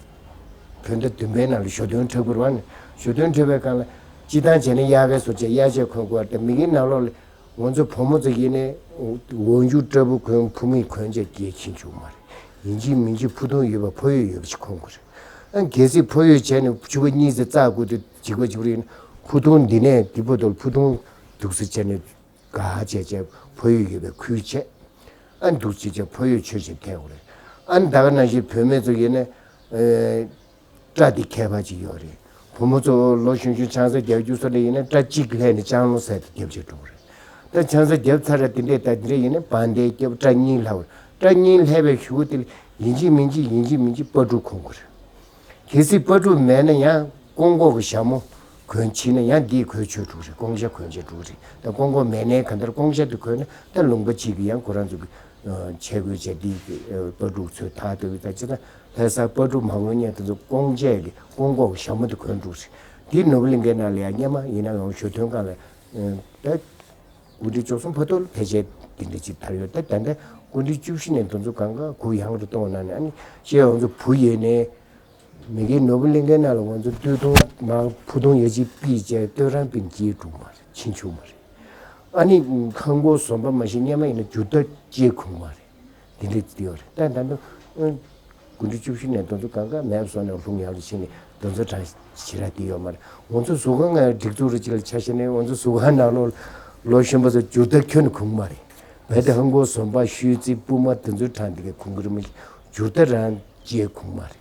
བོད་ཟླ་བདུན་པའི་ནང་ལ་ཞོ་སྟོན་འཁྲབ་དགོས་རེད་བ། ཞོ་སྟོན་འཁྲབ་པའི་སྒང་ལ་སྤྱིར་བཏང་བྱས་ན་གཡས་ཁའི་ཟུར་བྱས་གཡས་བརྗེ་གོན་དགོས་རེད། དེ་མི་གི་ནང་ལོགས་ལ། ང་ཚོ་བུ་མོ་ཚོ་ཡིན་ནའི་འོག་འཇུག་སྐྲ་སྦུག་གོན་ཕུ་མེད་གོན་བྱས་སྐྱེས་ཕྱིན་བྱུང་མ་རེད། ཡིན་གཅིག་མིན་གཅིག་ཕུ་ཐུང་ཡོད་པ་ཕ་ཡུལ་ཡོད་པ་ཞིག་གོན་དགོས་རེད། ཨ་གལ་སྲིད་ཕ་ཡུལ་བྱས་ནས་ཕྱུ་པ་གཉིས་ཙམ་བཙག་དགོས་དུས་འཇིགས་པ་འཇིགས་པ་རེད་ན་ཕུ་ཐུང་འདི་ནས་འདི་པོ་དོར་ཕུ་ཐུང་འདུག་སེ་བྱས་ནས་དགའ་བྱས་བྱས་ཕ་ཡུལ་ཡོད་པའི་ཁུལ་བྱས། ཨ་འདུག་སེ་བྱས་ཕ་ཡུལ་ཆོས་བྱེད་ཐལ་དགོས་རེད། ཨ་ད་ག་ནང་བཞིན་བུད་མེད་ཚོ་ཡིན་ན། སྐྲ་འདི་ཁྱད་པར་ཅིག་ཡོད་རེད། བུ་མོ་ཚོ་ལོ་གཞོན་གཞོན་ཆང་ས་རྒྱག་རྒྱུ་སོགས་ལ་ཡིན་ན་སྐྲ་གཅིག་ལྷས་ནས་ལྕང་ལོ་ཟེར་ཏེ་རྒྱབ་བྱས་འགྲོ་གི་རེད། ད་ཆང་ས་རྒྱབ་ཚར་ར་དེ་འདྲས་ད་དེ་འདྲས་ཡིན་ན་བང་མདེལ་རྒྱབ་སྐྲ་གཉིས་ལྷག་པ་རེད། སྐྲ་གཉིས་ལྷས་པའི་གཞུག་གུ་དེ་ལ་ཡིན་གཅིག་མིན་གཅིག་ཡིན་གཅིག་མིན་གཅིག་སྤ་ཕྲུག་གོན་དགོས་རེད། གལ་སྲིད་སྤ་ཕྲུག་མེད་ན་ཡང་ཀོང་གོག་གི་ཞྭ་མོ་གོན་ཕྱིན་ན་ཡང་འདིས་གོན་ཆོག་འགྲོ་གི་རེད། ཀོང་ཞྭ་གོན་བྱས་འགྲོ་གི་རེད། ད་ཀོང་གོག་མེད་ནའི་གང་ལྟར་ཀོང་ཞྭ་དེ་གོན་ན་ད་ལུང་པ་གཅིག་གི་ཡང་ཁོ་རང་ཚོ་གི་ཆས་གོས་བྱས་འདི་སྤ་ཕྲུག་ཚོས་ད་དེ་ད་ཅི་ད། ལྷ་སར་སྤ་ཕྲུག་མ་འོང་ཉན་དེ་ཚོ་ཀོང་ཅེ་གི་ཀོང་གོག་ཞྭ་མོ་དེ་གོན་འགྲོ་རེད། འདི་ནོར་བུ་གླིང་གའི་ནང་ལ་ཡང་སྔོན་མ་ཡིན་ན་ཡང་ཞོ་སྟོན་སྒང་ལ་ད་སྐུ་ཕྲེང་བཅུ་གསུམ་བར་དུ་ལ་ཕལ་ཆེར་འདི་འདྲ་ཅིག་དར་ཡོད། ད་ད་ལྟ་སྐུ་ཕྲེང་བཅུ་བཞི་ནས་དེ་ཚོ་གང་ག་གུ་ཡངས་རུ་གཏོང་གནང་ནས་ཨ་ནི་ཤེས་ཡོན་ཚོ་བུ་ཡོད་ནས་མི་གའི་ནོར་བུ་གླིང་གའི་ནང་ལ་ང་ཚོ་སྟོད་ཐུང་མ་ཕུ་ཐུང་ཡ་གཅིག་ཕུད་བྱས་སྟོད་རང་ཕུད་སྐྱེས་འགྲོ་མ་རེད། ཕྱིན་ཆུ་མ་རེད། ཨ་ནི་ཁང་སྒོ་བཟོ་འབབ་མ་གཞི་སྔོན་མ་ཡིན་ན་འགྱུར་རྟ་ཅིག་གོན་མ་རེད། འདི་འདྲས་ཡོད་རེད། ད་ད་ལྟ་སྐུ་ཕྲེང་བཅུ་བཞི་ནས་དེ་ཚོ་གང་ག་མེད་སོང་ནས་ལྷུང་ཡག་ལ་ཕྱིན་ནས་དེ་ཚོ་གྲངས་ཞེ་དྲག་དེ་ཡོད་མ་རེད། ང་ཚོ་གཟུགས་ཁང་ངའི་སྒྲིག་འཛུགས་རེ་ཅིག་ལ་ཆ་བཞག་ནས་ང་ཚོ་གཟུགས་ཁང་ནང་ལོགས་ལོ་གཞོན་པ་ཚོ་འགྱུར་རྟ་ཁྱོན་ནས་གོན་མ་རེད། བས་ཏེ་ཧང་གོ་ཟོམ་པ་ཤུལ་རྩི་སྤུ་མ་དེ་ཚོའི་གྲངས་འདི་གས་གོན་གི་རེད་མ་གཞི་འགྱུར་རྟ་རང་ཅེས་གོན་མ་རེད།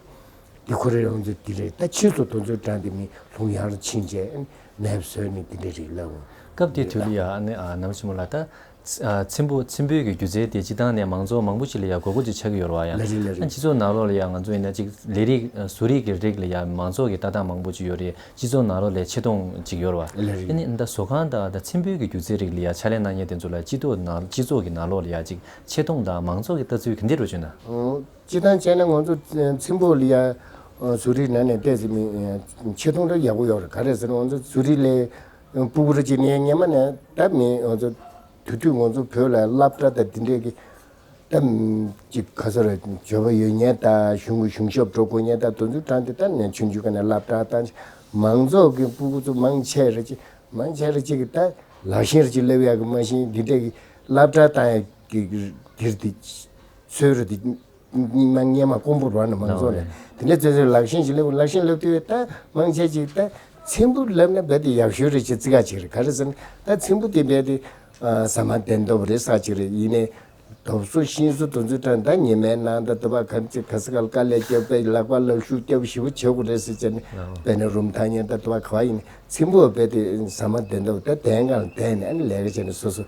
འདི་ཁོ་རེ་རང་ཚོ་འདི་རེད། ད་ཕྱིས་སུ་དེ་ཚོའི་གྲངས་འདི་མི་ལྷུང་ཡག་ལ་ཕྱིན་བྱས་མེད་བཟོས་ནས་འདི་འདྲས་རེད་ལབ། སྐབས་དེ་དུས་ལ་ཡ་ཨ་ནི་ཨ་ནམ་ཞིག་མོ་ལ་ད། ཨ་ཚེམ་བུ་ཚེམ་བུའི་གི་སྒྱུ་རྩལ་དེ་སྤྱིར་བཏང་ནས་མང་ཚོགས་མང་པོ་ཞིག་ལ་ཡ་དགོས་མཁོ་ཅིག་ཆགས་ཀྱི་ཡོད་རེད་བ་ཡ། ལགས་རེད་ལགས་རེད། སྤྱི་ཚོགས་ནང་ལོགས་ལ་ཡ་ང་ཚོ་ཡིན་ན་ཅིག་ལས་རིགས་བཟོ་རིག་གི་རིགས་ལ་ཡ་མང་ཚོགས་ཀྱི་ལྟ་སྟངས་མང་པོ་ཅིག་ཡོད་རེད། སྤྱི་ཚོགས་ནང་ལོགས་ལ་ཆེ་མཐོང་ཅིག་ཡོད་རེད་བ། ལགས་རེད། ཨ་ནི་ད་བཟོ་ཁང་དང་ད་ཚེམ་བུའི་གི་སྒྱུ་རྩལ་རིགས་ལ་ཡ་ཕྱག་ལས་གནང་མཁན་དེ་ཚོ་ལ་སྤྱི་ཚོགས་ནང་སྤྱི་ཚོགས་ཀྱི་ནང་ལོགས་ལ་ཡ་ཅིག་ཆེ་མཐོང་དང་མང་ཚོགས་ཀྱི་ལྟ་ཚུལ་ག་འདྲ་རེད་བྱུང་ན། སྤྱིར་བཏང་བྱས་ན་ང་ཚོ་ཚེམ་བུ་ལ་ཡ་བཟོ་རིག་ནང་ནས་བལྟས་ཚེ་མི་ཆེ་མཐོང་འདྲ་ཡག་པོ་ཡོད་རེད། ག་རེ་ཟེར་ན་ང་ཚོ་བཟོ་རིག་ལས། སྤུ་གུ་རེ་གཅིག་ནས་སྔོན་མ་ནས་ད་མི་ང་ཚོ་དུས་དུས་ང་ཚོ་བོད་ལ་སློབ་གྲྭ་དང་འདི་འདྲས་ཀྱི་ད་ཅིག་ག་ས་རེ་འབྱོར་པ་ཡོད་མཁན་དང་གཞུང་གི་གཞུང་ཞབས་འགྲོ་དགོས་མཁན་དང་དེ་ཚོའི་གྲངས་དེ་ད་ནས་ཆུང་ཆུང་ག་ནས་སློབ་གྲྭ་བཏང་། མང་ཚོགས་ཀྱི་སྤུ་གུ་ཚོ་མང་ཆེ་རེ་ཅིག་ མང་ཆེ་རེ་གཅིག་གི་ད་ལག་ཤེས་རེ་གཅིག་སླེབས་ཡག་གི་མ་གཞི་འདི་འདྲ་གི་སློབ་གྲྭ་བཏང་ཡག་གི་དེར་དེ་ཚོའི་རེ་དེ་སྔོན་མ་དཀོན་པོ་རོགས་ནས་མང་ཚོགས་ནས་དེ་འདྲ་ཚོའི་ཚོའི་ལག་ཤེས་ཅིག་སླེབས། ལག་ཤེས་སླེབས་དུས་ད་མང་ཆེ་ཅིག་ད་ཚེམ་བུ་ལབ་ན་རྦད་དེ་ཡག་ཤོས་རེ་ཅིག་བརྩི་ག་ཅིག་རེད། ག་རེ་ཟེར་ན་ད་ཚེམ་བུ་དེ་རྦད་དེ་ཟ་མ་བདེ་འདོད་རེད་ས་ཅིག་རེད། ཡིན་ནའི། དོབ་སོ་ཤིང་སོ་དོན་ཚོད་དྲན་ད་ཉི་མའི་ནང་ད་དུ་བ་གམ་ཚིག་ག་ས་ག་ལ་དཀའ་ལས་སྐྱོབ་པའི་ལག་པ་ལག་ཤུགས་སྐྱོབ་ཞིབ་བྱེད་དགོས་རེད་ཟེར་བྱས་ནས་དཔེར་ན་རུམ་ཐང་ཉན་ད་དུ་བ་ག་བ་ཡིན་ཚིམ་པོ་བས་དེ་ཟ་མ་དེ་འདྲ་ད་དན་གང་ལ་དན་ནས་ཨ་ནི་ལས་ཀ་བྱས་ནས་སོ་སོ་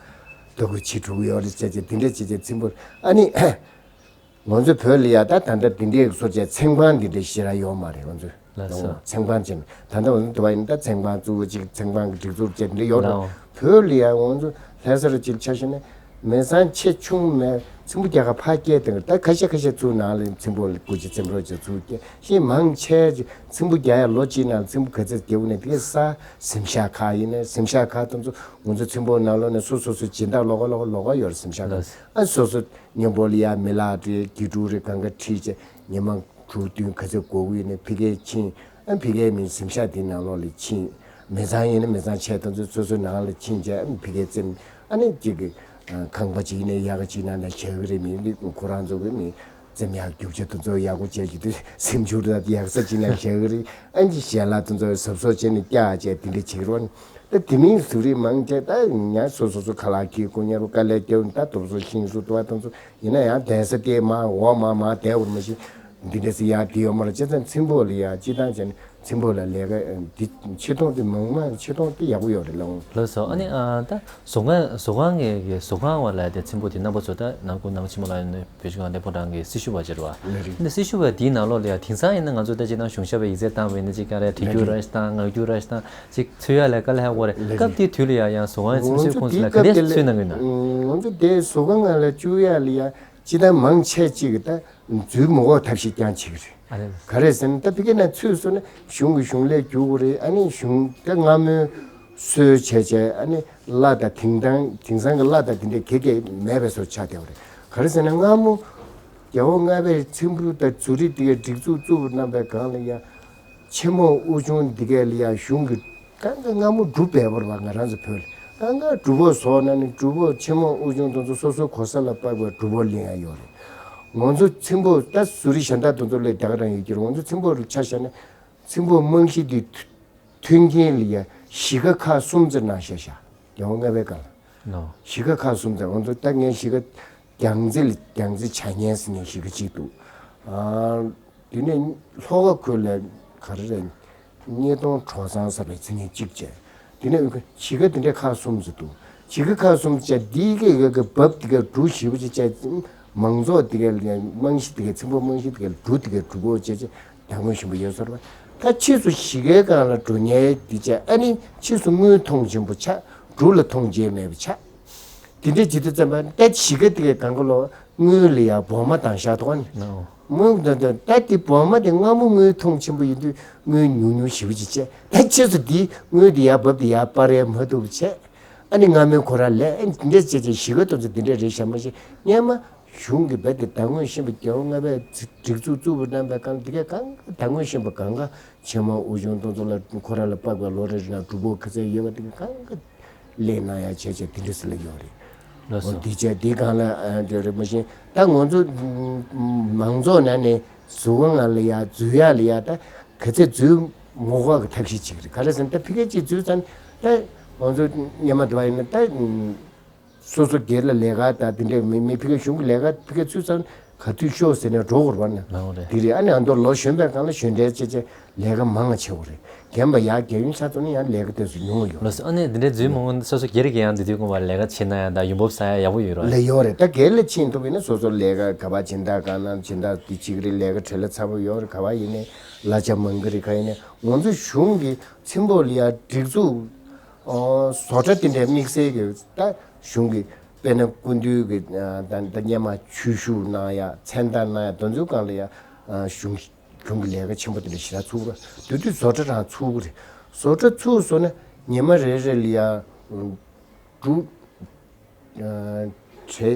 དོ་ཁུར་བྱེད་འགྲོ་གི་ཡོད་རེད་བྱས་བྱས་དེ་འདྲ་བྱས་བྱས་ཚིམ་པོ་ཨ་ནི་ང་ཚོ་བོད་ལ་ཡ་ད་ད་ལྟ་དེ་འདྲའི་སོ་བྱས་ཚེམ་ཁང་འདི་འདྲའི་ཞེ་དྲག་ཡོད་མ་རེད་ང་ཚོ། ལགས་སོ། ཚེམ་ཁང་ཅན་ད་ལྟ་འོན་ཏེ་བ་ཡིན་ད་ཚེམ་ཁང་བཙུགས་ཅིག་ཚེམ་ཁང་གི་སྒྲིག་འཛུགས་ཅན་འདི་ཡོད་རེད། ལའོ། བོད་ལ་ཡང་འོན་ཚོ་ལྷ་སར་ཅིག་ཆ་བཞག་ན་མི་ཚང་ཆེ་ཆུང་མེད་ཚིམ་བུ་རྒྱག་ག་ཕ་སྐྱེས་དང་ད་ཁ་ཤས་ཁ་ཤས་ཚུར་ནང་ལ་ཚིམ་བུ་ལ་སྐུ་ཅི་ཚིམ་རོགས་ཅིག་ཚུར་སྐྱེས་ཤིང་མང་ཆེ་ཅིག་ཚིམ་བུ་རྒྱག་ཡ་ལོ་གཅིག་ནང་ཚིམ་བུ་ག་ཚད་རྒྱག་ནས་དེ་གའི་ས་གཟིམ་ཤག་ཁག་ཡིན་ན་གཟིམ་ཤག་ཁག་དང་ཚོ་འོན་ཚོ་ཚིམ་བུ་ནང་ལོགས་ནས་སོ་སོ་སོ་སྦྱིན་བདག་ལོགས་ཀ་ལོགས་ཀ་ལོགས་ཀ་ཡོད་རེད་གཟིམ་ཤག་ཁག་ཨ་སོ་སོ། མཉམ་པོ་ལ་ཡ་མི་ལག་དེ་དགེ་ཕྲུག་རེ་གང་ག་ཁྲིད་བྱས་ཉི་མ་དྲུག་བདུན་ག་ཚོད་འགོར་གི་ཡོད་ནས་ཕ་གིར་ཕྱིན། ཨ་ཕ་གིར་མི་གཟིམ་ཤག་དེའི་ནང་ལོགས་ལ་ཕྱིན། མི་ཚང་ཡིན་ན་མི་ཚང་ཆེ་དང་ཚོ་སོ་སོའི་ནང་ལ་ཕྱིན་བྱས་ཨ་ཕ་གིར་བཙེམས། ཨ་ནི་གཅིག་གི་ཁང་པ་གཅིག་ཡིན་ན་ཡག་ག་གཅིག་ནང་ལ་བཞག་གི་རེད། མི་འདི་ཁོ་རང་ཚོ་གི་མི་བཙེམས་ཡག་རྒྱུག་ཆ་དང་ཚོ་ཡག་པོ་བྱས་ཀྱི་དུས་སེམས་ཆུང་རེད། ཡག་ས་གཅིག་ནང་བཞག་གི་རེད། ཨ་ནི་ཞལ་ལག་དང་ཚོ་གཟབ་གཟབ་བྱས་ནས་བཀྱག་བྱས་དེ་འདྲ་བྱེད་ཀྱི་རོགས། ད་དེ་མིན་ཟུར་རིགས་མང་ཆེ་ད་ཉ་སོ་སོ་སོ་ཁ་ལག་གི་ཀུ་ཉ་རུ་དཀའ་ལས་སྐྱོན་ད་དུ་སོ་ཤིང་སུ་དུ་བ་དང་ཚོ་ཡིན་ན་ཡང་གདན་ས་དེ་མ་འོག་མ་མ་དེ་འུར་མ་ཤི་འདི་འདྲ་སི་ཡ་དེ་ཡོད་མ་རེད། བྱས་ཙང་ཚིམ་བུ་ལ་ཡ་སྤྱི་བཏང་བྱས་ན་ཚིམ་བུ་ལ་ལས་ཀ་འདི་ཆེ་མཐོང་དེ་མང་མ་ཆེ་མཐོང་དེ་ཡག་པོ་ཡོད་རེད་ལ། ལགས་སོ། ཨ་ནི་ཨ་ད་བཟོ་ཁང་བཟོ་ཁང་གི་བཟོ་ཁང་བ་ལ་དེ་ཚིམ་བུ་དེ་རྣམ་པ་ཚོ་ད་ནང་ཁུལ་ནང་ཆེན་མོ་ལ་ཡོད་ནས། བོད་ཀྱི་གང་ལྟར་ཕོ་བྲང་གི་སྲི་ཞུ་བ་ཅིག་རེད་བ། ལགས་རེད། འདི་སྲི་ཞུ་བ་དེའི་ནང་ལོགས་ལ་ཡང་དེང་སང་ཡིན་ན་ང་ཚོ་ད་ཅིག་ནང་གཞུང་ཞབས་པའི་ཡིག་ཚད་བཏང་བ་ཡིན་ན་ཅིག་ག་རེ་དྲི་རྒྱུ་ར་ཞིག་དང་ངག་རྒྱུ་ར་ཞིག་དང་ཅིག་འཚོལ་ཡ་ལ་དཀའ་ལས་ཧ་གོ་རེད། ལགས་རེད། སྐབས་དེའི་དུས་ལ་ཡང་ཡང་བཟོ་ཁང་ཚིམ་ང་ཚོ་བཟོའི་ཁོངས་སུ་ལ་ག་དེའི་རེ་སྐབས་དེ་ཚོད་གནང་གི་ཡོད་ན། ང་ཚོ་དེ་བཟོ་ཁང་ནང་ལ་བཅུག་ཡ་ལ་ཡ་ཅི་ད་མང་ཆེ་ཅིག་གི་ད་འཛུལ་མི་དགོས་ཐབས་ཤེས་ཀྱང་བྱེད་ཀྱི་རེད། ཨ་ལེ། ག་རེ་ཟེར་ན་ད་ཕ་གི་ནང་ཚུད་སོང་ན་གཞུང་གི་གཞུང་ལས་རྒྱུག་གི་རེད། ཨ་ནི་གཞུང་ད་སྔ་མོའི་སྲོལ་བྱས་བྱས་ཨ་ནི་གླ་དང་དེང་དང་དེང་སང་གི་གླ་དང་དེ་འདྲའི་གེ་གེ་མེད་པའི་བཟོ་ཆགས་བསྡད་པ་རེད། ག་རེ་ཟེར་ན་སྔ་མོ་རྒྱལ་པོ་ལྔ་པས་ཚེམ་བུ་དང་བཟོ་རིག་དེ་གའི་སྒྲིག་འཛུགས་བཙུགས་གནང་པའི་སྒང་ལ་ཡང་ཆེན་མོ་དབུ་ཆུང་དེ་གའི་ལ་ཡང་གཞུང་གི་ད་ལྟ་སྔ་མོ་སྒྲུབ་པའི་བར་བ་ང་རང་ཚོ་བོད་ལ་ད་ང་སྒྲུབ་པོ་བཟོ་ན་ནི་སྒྲུབ་པོ་ཆེན་མོ་དབུ་ཆུང་དེ་ཚོ་སོ་སོའི་གོ་ས་ལ་དཔག་པའི་སྒྲུབ་པོ་ལེན་ཡ་ཡོད་རེད། ང་ཚོ་ཚེམ་བུ་ད་བཟོ་རིག་གཞན་དག་དེ་ཚོ་ལས་དག་རང་ཡོད་ཀྱི་རེད། ང་ཚོ་ཚེམ་བུ་ལ་ཆ་བཞག་ན་ཚེམ་བུ་རྨང་གཞི་དེ་མཐུན་རྐྱེན་ལ་ཡ་གཞིས་ཀ་ཁག་གསུམ་ཙམ་ནང་བཞག་བཞག་རྒྱལ་པོ་ལྔ་པའི་སྒང་ལ། ནོ། གཞིས་ཀ་ཁག་གསུམ་ཙམ་ང་ཚོ་ད་ངས་གཞིས་ཀ་རྒྱལ་རྩེ་ལ་རྒྱལ་རྩེ་བྱ་ངན་ཟེར་ནས་གཞིས་ཀ་གཅིག་འདུག་ཨ། དེ་ནས་ལྷོ་ཁ་ཁུལ་ལ་ག་རེ་རེད། སྙེ་སྟོང་གྲོག་ཚང་ཟེར་བའི་མཚན་ཉིད་གཅིག་བྱས། དེ་ནས་གཞིས་ཀ་དེ་འདྲའི་ཁག་གསུམ་ཙམ་འདུག་གཞིས་ཀ་ཁག་གསུམ་བྱས་འདི་གའི་ག་གི་བབ་དེ་གའི་འབྲུ་ཞིབ་པོ་ཅིག་བྱས། མང་ཚོགས་དེ་གའི་རྨང་གཞི་དེ་གའི་ཚེམ་བུ་རྨང་གཞི་དེ་གའི་འབྲུ་དེ་གའི་འབྲུ་སྒོ་བྱས་བྱས་དང་པོ་ཞིམ་པོ་ཡོད་ཟེར་བ། ད་ཕྱིས་སུ་གཞིས་ཀའི་སྒང་ལ་འགྲོ་མཁན་འདི་བྱས་ཨ་ནི་ཕྱིས་སུ་དངུལ་མཐོང་ཆེན་པོ་ཆགས། འབྲུ་ལ་མཐོང་རྒྱུ་མེད་པ་ཆགས། དེ་འདྲ་བྱེད་དུས་ཙམ་པ་ད་གཞིས་ཀ་དེ་གའི་སྒང་ག་ལོ་དངུལ་ལ་ཡ་སྦོར་མ་བཏང་བཞག་འདུག་ཨ་ནི། ནོ། དངུལ་ད་ད་ད་དེ་སྦོར་མ་དེ་སྔ་མོ་དངུལ་མཐོང་ཆེན་པོ་ཡིན་དུས་དངུལ་ཉུང་ཉུང་ཞེ་པོ་ཅིག་བྱས། ད་ཕྱིས་སུ་དེ་དངུལ་དེ་ཡར་བབས་དེ་ཡར་སྤར་ཡ་མ་ཐུབ་བྱས། ཨ་ནི་སྔ་མོའི་ཁོ་རང་ལས་ཨ་ནི་དེ་འདྲ་བྱས་བྱས་གཞིས་ཀ་དེ་ཚོ་དེ་འདྲ་རེད་བཞག་མ་ཤེས། སྔོན་མ་གཞུང་གི་རྦད་དེ་ད་སྔོན་ཤེས་པ་རྒྱལ་པོ་ལྔ་པས་སྒྲིག་འཛུགས་བཙུགས་པ་རྣམ་པའི་སྒང་དེ་གའི་སྒང་ག་ད་སྔོན་ཤེས་པ་སྒང་ག་ཆེན་མོ་དབུ་ཆུང་དེ་ཚོ་ལ་ཁོ་རང་ལ་དཔག་པའི་ལོ་རེ་རེ་ནང་སྒྲུབ་ཕུག་ག་ཚད་ཡོད་པ་དེ་གའི་སྒང་ག་ལས་གནང་ཡ་བྱས་བྱས་དེ་འདྲ་ཟེར་ལ་ཡོད་རེད། ལགས་སོ། འོ་དེ་བྱས་དེ་སྒང་ལ་ཨ་འདྲ་རེད་མ་གཞི་ད་ང་ཚོ་མང་ཚོགས་ནང་ནས་གཟུགས་པོ་ང་ལ་ཡ་འཛུལ་ཡ་ལ་ཡ་ད་ག་ཚད་འཛུལ་མ་དགོས་གི་ཐབས་ཤེས་བྱེད་ཀྱི་རེད། ག་རེ་ཟེར་ན་ད་ཕ་གི་གཅིག་འཛུལ་ཙང་ད་ང་ཚོ་སྔོན་མ་འདྲ་བ་ཡིན་ན་ད་སོ་སོ་སྒེར་ལ་ལས་ཀ་ད་དེ་འདྲ་མི་མི་ཕ་གི་གཞུང་གི་ལས་ཀ་ཕ་གི་ཚུད་ཙང་ག་དུས་ཤོག་ཟེར་ནས་འགྲོ་དགོས་རེད་བ་ན། ལགས་རེད། དེ་རེད། ཨ་ནི་ཨ་མདོ་ལོ་གཞོན་པའི་སྒང་ལ་གཞོན་གྲལ་བྱས་བྱས། ལས་ཀ་མང་ང་ཆེ་བོ་རེད། རྒན་པ་ཡར་རྒས་ཡུན་ཆ་ཚང་ནི་ཡང་ལས་ཀ་དེ་ཚོ་ཉུང་བ་ཡོད་ལགས་སོ། ཨ་ནི་འདི་འདྲའི་འཛུལ་མང་པོ་སོ་སོ་སྒེར་གྱི་ཡང་འདི་དུས་སྐུ་བ་ལས་ཀ་བྱེད་ན་ཡང་ད་ཡོང་འབབ་བསགས་ཡ་ཡག་པོ་ཡོད་རོགས། ལས་ཡོད་རེད། ད་སྒེར་ལ་ཕྱིན་ཐུབ་ཡིན་ན་སོ་སོ་ལས་ཀ་ག་བ་སྦྱིན་བདག་གང་ན་སྦྱིན་བདག་འདི་བྱེད་ཀྱི་རེད། ལས་ཀ་བྲེལ་བ་ཚ་པོ་ཡོད་རེད། ག་བ་ཡིན་ནའི་གླ་ཆ་མང་གི་རེད། ག་ཡིན་ནའི་ང་ཚོ་གཞུང་གི་ཚེམ་བུ་ལ་ཡ་སྒྲིག་འཛུགས་བཟོ་གྲྭ་དེ་འདྲའི་དམིགས་བསལ་གྱི་ད་གཞུང་གི་དཔེར་ན་སྐུ་མདུན་གྱི་ད་ད་སྔོན་མ་ཆོས་ཞུ་གནང་ཡ་མཚན་རྟགས་གནང་ཡ་དེ་ཚོའི་སྒང་ལ་ཡ་གཞུང་གཞུང་གི་ལས་ཀ་ཆེན་པོ་དེ་འདྲ་ཞེ་དྲག་ཚུགས་ར། དེ་དུས་བཟོ་གྲྭ་རང་ཚུགས་ཀྱི་རེད། བཟོ་གྲྭ་ཚུགས་སོང་ན་ཉི་མ་རེ་རེ་ལ་ཡ་འབྲུ་ཁྲི་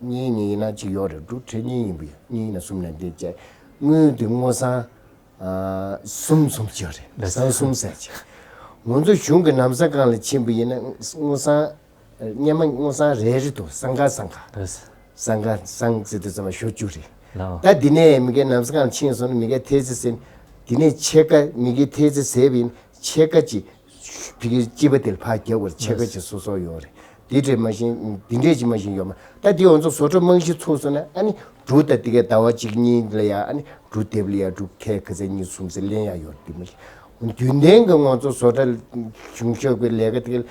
གཉིས་གཉིས་ཡིན་ན་གཅིག་ཡོད་རེད། འབྲུ་ཁྲི་གཉིས་ཡིན་པ་ཡ་གཉིས་ཡིན་ན་གསུམ་ན་འདི་བྱས་དངུལ་དེ་སྔོ་སང་གསུམ་གསུམ་བྱས་རེད། སང་གསུམ་ཟེར་བྱས། ང་ཚོ་གཞུང་གི་ལམ་སང་སྒང་ལ་ཕྱིན་པ་ཡིན་ན་དངུལ་སྲང་སྔོན་མ་དངུལ་སྲང་རེ་རེ་འདུག་སང་ག་སང་ག་སང་ག་སང་ཟེར་དུས་ཙམ་པ་ཞོ་བཅུ་རེད། ད་འདི་ནས་མི་སྒེར་ལམ་སང་སྒང་ཕྱིན་སོང་ན་མི་སྒེར་ཐེལ་ཙེ་ཟིན། འདི་ནས་ཕྱེད་ཀ་མི་སྒེར་ཐེལ་ཙེ་ཟེར་བ་ཡིན་ཕྱེད་ཀ་ཅིག་ཕ་གི་སྤྱི་པ་དེ་ལ་ཕར་རྒྱབ་བར་ཕྱེད་ཀ་ཅིག་སོ་སོ་ཡོད་རེད། འདི་འདྲས་མ་ཤེས་འདི་འདྲས་ཅིག་མ་ཤེས་ཡོད་མ། ད་འདི་ང་ཚོ་བཟོ་གྲྭ་རྨང་གཞི་ཚུགས་སོང་ན་ཨ་ནི་འབྲུ་ད་འདི་གའི་ཟླ་བ་གཅིག་གཉིས་ལ་ཡ་ཨ་ནི་འབྲུ་དེབ་ལ་ཡ་འབྲུ་ཁལ་ཁ་ཚད་གཉིས་གསུམ་ཟེར་ལེན་ཡ་ཡོད་འདི་མ་ཤེས། རྒྱུན་ལྡན་གྱི་ང་ཚོ་བཟོ་གྲྭ་གཞུང་ཞབས་ཀྱི་ལས་ཀ་དེ་གའི་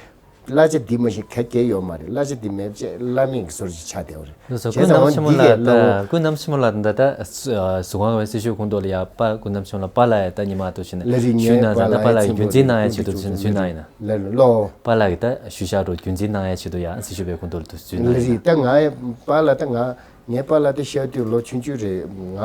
གླ་ཆ་འདི་མ་ཤེས་ག་གེ་ཡོད་མ་རེད། གླ་ཆ་འདི་མེད་ཅེས་གླ་མེད་ཀྱི་བཟོ་ཅིག་ཆགས་བསྡད་པ་རེད། ལགས་སོ། བྱས་ཀུན་ཙང་རྣམ་འོ་ཕྱི་མོ་འདི་ལགས་གས་ད་གླ་འོ་ཀུན་རྣམ་ཕྱི་མོ་ལགས་ད་ད་གཟུ་དབང་བའི་སྲི་ཞུ་ཁོང་ཏོ་ལ་ཡ་པ་ཀུན་རྣམ་ཕྱི་མོ་ལགས་པཱ་ལགས་ད་ཉི་མ་ཏོ་ཕྱིན་ལ་རི་ཞུས་ན་ད་པཱ་ལགས་ཀྱི་རྒྱུན་འཛིན་གནང་ཡ་ཆེད་དུ་ཕྱིན་ཞུས་ན་ཡིན་ན། ལ་ལོ། པཱ་ལགས་ཀྱི་ད་ཞུ་བཞག་རོགས་རྒྱུན་འཛིན་གནང་ཡ་ཆེད་དུ་ཡ་སྲི་ཞུ་བའི་ཁོང་ཏོ་ལ་དུ་ཞུས་ན་ལ་ཡིན་ན། རི་ད་ང་པཱ་ལགས་ད་ང་ངའི་པཱ་ལགས་ད་ཤར་དུས་ལོ་ཆུང་ཆུང་རེད། ང་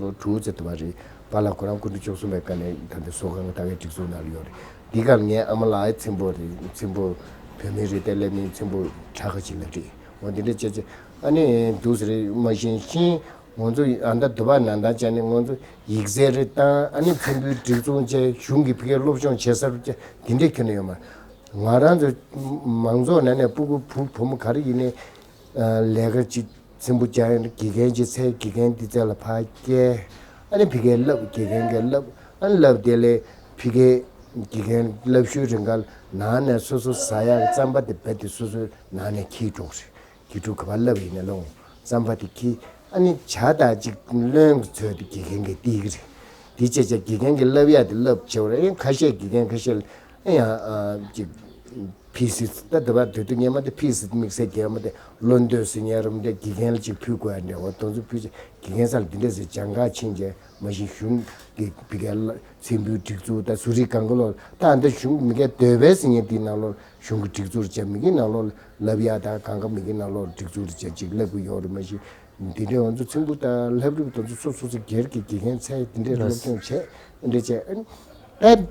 ལོ་དྲུག་ཙམ་དུ་བ་རེད། པཱ་ལགས་ཁོ་རང་སྐུ་ཕྲེང་བཅུ་གསུམ་པའི་སྐབས་ནས་ད་ལྟ་བཟོ་ཁང་ད་གའི་སྒྲིག་འཛུགས་ནང་ལ་ཡོད་རེད། འདི་ག་ངའི་ཨ་མ་ལགས་ཚེམ་བུ་རེད། ཚེམ་བུ་བོད་མི་རེད་དེ་སླེབས་ནས་ཚེམ་བུ་ཁྲ་ཁ་ཅིག་ལ་རེད། འོ་འདི་འདྲ་བྱས་བྱས་ཨ་ནི་འདུག་ཟེར་མ་ཤེས་ཤིང་། ང་ཚོ་ཨ་མདའ་དུ་བ་ནང་ད་བྱས་ནས་ང་ཚོ་ཡིག་ཚད་རེ་བཏང་ཨ་ནི་ཚེམ་བུའི་སྒྲིག་འཛུགས་བྱས་གཞུང་གི་ཕ་གིའི་སློབ་སྦྱོང་བྱེད་ས་རུ་བྱས་འདི་འདྲས་ཁྱོན་ནས་ཡོད་མ་རེད། ང་རང་ཚོ་མང་ཚོགས་ནང་ནས་སྤུ་གུ་བུ་བུ་མོ་ག་རེ་ཡིན་ནའི་ལས་ཀ་ཅིག་ཚེམ་བུ་བྱས་དགེ་རྒན་ཅིག་འཚོལ་དགེ་རྒན་འདི་ཚོ་ལ་ཕར་བསྐྱལ། ཨ་ནི་ཕ་གིའི་བསླབ་དགེ་རྒན་གྱིས་བསླབ། ཨ་ནི་བསླབ་དེ་ལས་ཕ་གིའི་དགེ་རྒན་བསླབ་ཞུའི་རིང་ག་ལ་ནང་ནས་སོ་སོ་ཟ་ཡག་རྩམ་པ་དེ་རྦད་དེ་སོ་སོའི་ནང་ནས་འཁྱེར་འགྲོ་གི་རེད། དགེ་ཕྲུག་ག་པར་བསླབ་ཡིན་ན་ལོང་རྩམ་པ་དེ་འཁྱེར། ཨ་ནི་ཇ་དང་གཅིག་རློན་གྱི་ཚོད་དེ་དགེ་རྒན་གྱིས་སྟེར་གྱི་རེད། དེ་བྱས་བྱས་དགེ་རྒན་གྱིས་བསླབ་ཡག་དེ་བསླབ་བྱས་པ་རེད། ཨ་ནི་ཁ་ཤས་དགེ་རྒན་ཁ་ཤས་ལ་ཨ་ཡང་ཨ་ཅིག་ཕི་སི་ད་དེ་བ་དུས་དུས་སྔོན་མ་དེ་ཕི་སི་དམིགས་བསལ་རྒྱལ་མོ་དེ་བློ་འདོད་ཟེར་མཁན་རུ་དེ་དགེ་རྒན་ལ་ཅིག་ཕུལ་དགོས་ཡ་འདྲ་བ་དེ་ཚོ་ཕུལ་བྱས་དགེ་རྒན་ས་ལ་འདི་འདྲ་ཟེར་སྦྱང་ག་ཕྱིན་བྱས་མ་གཞི་གཞུང་གི་ཕ་གིའི་ཚེམ་བུའི་སྒྲིག་འཛུགས་དང་བཟོ་རིག་གང་ག་ལོ་ད་ཨ་འདི་གཞུང་མི་སྒེར་འདོད་པའི་ཟེར་མཁན་དེའི་ནང་ལོགས་གཞུང་གི་སྒྲིག་འཛུགས་རེད་བྱས་མི་སྒེར་ནང་ལོགས་བསླབ་ཡག་དང་གང་ག་མི་སྒེར་ནང་ལོགས་སྒྲིག་འཛུགས་རེད་བྱས་ཅིག་བསླབ་གི་ཡོད་རེད། མ་གཞི་འདི་འདྲའི་ང་ཚོ་ཚེམ་བུ་དང་ལྷ་བྲིས་པ་དེ་ཚོ་སོ་སོ་སོ་སྒེར་གྱི་དགེ་རྒན་འཚོལ་འདི་འདྲའི་སློབ་སྦྱོང་བྱས་འདི་འདྲ་བྱས་ཨ་ནི་ད།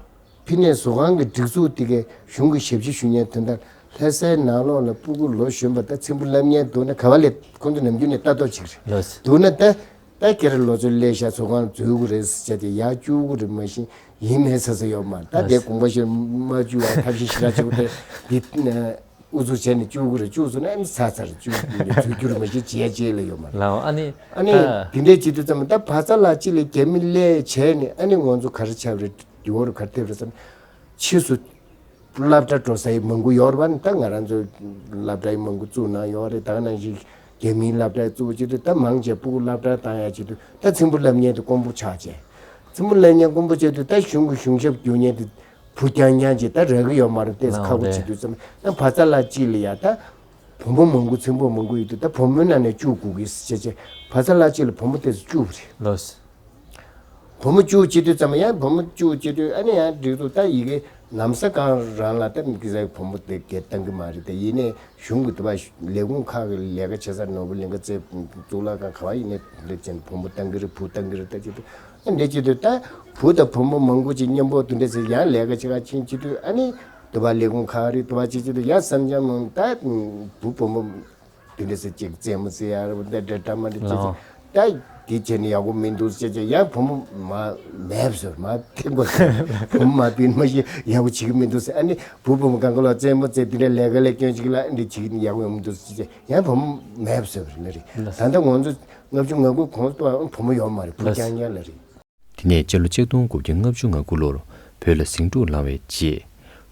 ཕི་ནས་བཟོ་ཁང་གི་སྒྲིག་འཛུགས་དེ་གའི་གཞུང་གི་ཞབས་ཕྱི་ཞུ་མཁན་དོན་དག་ལྷ་སའི་ནང་ལོགས་ལ་སྤུ་གུ་ལོ་གཞོན་པ་ད་ཚེམ་བུ་བསླབ་མཁན་འདུག་ན་ག་བ་ལས་ཁོང་ཚོ་ནམ་རྒྱུན་ནས་ལྟ་རྟོག་བྱེད་ཀྱི་རེད། ལགས་སོ། འདུག་ན་ད་ད་ཁྱེད་རང་ལོ་ཚོད་སླེབས་ཤག་བཟོ་ཁང་འཛུལ་གི་རེད་ཟེར་བྱས་ཏེ་ཡར་བཅུག་གི་རེད། མ་གཞི་ཡིན་མེད་ཚ་ཚ་ཡོད་མ་རེད། ད་དེ་དགོངས་པ་བཞེས་མ་བཅུག་ཡ་ཐབས་ཤེས་ཞེ་དྲག་བྱེད་དགོས་ཏེ་འདི་ཨུ་ཚུགས་བྱས་ནས་བཅུག་གི་རེད། བཅུག་སོང་ན་ཨ་ནི་ཚ་ཚར་བཅུག་འཛུལ་རྒྱུ་རེད། མ་གཞི་བྱས་རྗེས་ལ་ཡོད་མ་རེད། ལགས་ཨ་ནི། ཨ་ནི་ད་དེ་འདྲས་བྱེད་དུས་ཙམ་ད་བག་ཚ་ལག་གཅིག་ལ་རྒྱ་མི་སླེབས་བྱས་ནས་ཨ་ནི་ང་ཚོ་ག་རེ་ཆགས་རེད། ཡོད་རེད་ག་ཐེབས་རེད་བསམ། ཕྱིས་སུ་སློབ་གྲྭ་འགྲོ་ས་ཡི་མང་པོ་ཡོད་རེད་པ། ད་ང་རང་ཚོ་སློབ་གྲྭ་ཡི་མང་པོ་བཙུགས་གནང་ཡོད་རེད། ད་ནང་བཞིན་རྒྱ་མིའི་སློབ་གྲྭ་བཙུགས་བྱེད་དུས་ད་མང་ཆེ་སྤུ་གུ་སློབ་གྲྭ་བཏང་ཡ་བྱེད་དུས་ད་ཚེམ་བུ་བསླབ་མཁན་དེ་དཀོན་པོ་ཆགས་བྱས། ཚེམ་བུ་བསླབ་མཁན་དཀོན་པོ་བྱེད་དུས་ད་གཞུང་གི་གཞུང་ཞབས་རྒྱུགས་མཁན་དེ་བུ་རྐྱང་རྐྱང་ཅིག་ད་རག་གི་ཡོད་མ་རེད། ཏོག་ཙམ་ཁག་པོ་བྱེད་དུས་ཙམ་ད་བག་ཚ་ལག་གཅིག་ལ་ཡ་ད་བུ་མོ་མང་པོ་ཚེམ་བུ་མང་པོ་ཡོད་དུས་ད་བུ་མོའི་ནང་ནས་བཅུག་དགོས་ཀྱི་ཟེར་བྱས་བྱས་བག་ཚ་ལག་གཅིག་ལ་བུ་མོ་ཏོག་ཙམ་བཅུག་པ་རེད། ལགས་སོ། བུ་མོ་བཅུ་བྱེད་དུས་ཙམ་ཡང་བུ་མོ་བཅུ་བྱེད་དུས་ཨ་ནི་ཡང་སྒྲིག་འཛུགས་ད་ཡི་གེ་ལམ་སང་སྒང་རང་ལ་ད་མི་གི་བུ་མོ་དེ་སྐད་བཏང་གི་མ་རེད། དེ་ཡིན་ནའི་གཞུང་གི་དུ་བ་ལས་ཁུངས་ཁག་གི་ལས་ཀ་བྱེད་ས་ནོར་བུ་གླིང་ག་རྩེ་གཙུག་ལག་ཁང་ག་བ་ཡིན་ནའི་འདི་ཅན་བུ་མོ་བཏང་གི་རེད། བུ་བཏང་གི་རེད། ད་བྱེད་དུས་ཨ་འདྲ་བྱེད་དུས་ད་བུ་དང་བུ་མོ་མང་པོ་ཅིག་མཉམ་པོ་དུ་འདྲ་ཟེར་ཡང་ལས་ཀ་བྱེད་ག་ཕྱིན་བྱེད་དུས་ཨ་ནི་དུ་བ་ལས་ཁུངས་ཁག་རེད། དུ་བ་བྱེད་བྱེད་དུས་ཡང་སེམས་ཅན་མང་ད་བུ་བུ་མོ། དེ་འདྲ་ཟེར་ཅིག་རྩེད་མོ་རྩེ་ཡ་རེད་པ། འདི་འདྲ་འདྲ་མ་འདྲ་ཅིག་ཅིག་ད་འདི་བྱས་ནས་ཡག་པོ་མི་འདུག་ཟེར་ཅིག་ཡང་བུ་མོ་མ་མེད་ཟེར་མ་ཐེངས་པ་བུ་མོ་མ་བུ་མ་ཞིག་ཡག་པོ་བྱེད་ཀྱི་མི་འདུག་ཟེར། ཨ་ནི་བུ་བུ་མོ་གང་ག་ལ་རྩེད་མོ་རྩེ་འདི་འདྲ་ལས་ཀ་ལས་སྐྱོན་ཅིག་ལ་འདི་བྱེད་ཀྱི་ཡག་པོ་ཡོང་མི་འདུག་ཟེར་ཅིག་ཡང་བུ་མོ་མེད་ཟེར་བ་རེད། ལ་རེད། ད་ལྟ་ང་ཚོ་ལྔ་བཅུ་ང་དགུ་གོང་དུ་བུ་མོ་ཡོད་མ་རེད། བུ་རྐྱང་རྐྱང་ལ་རེད། དེ་ནས་སྤྱི་ལོ་ཆིག་སྟོང་དགུ་བརྒྱ་ལྔ་བཅུ་ང་དགུ་ལོར་བོད་ལ་ཟིང་འཁྲུག་ལངས་པའི་རྗེས།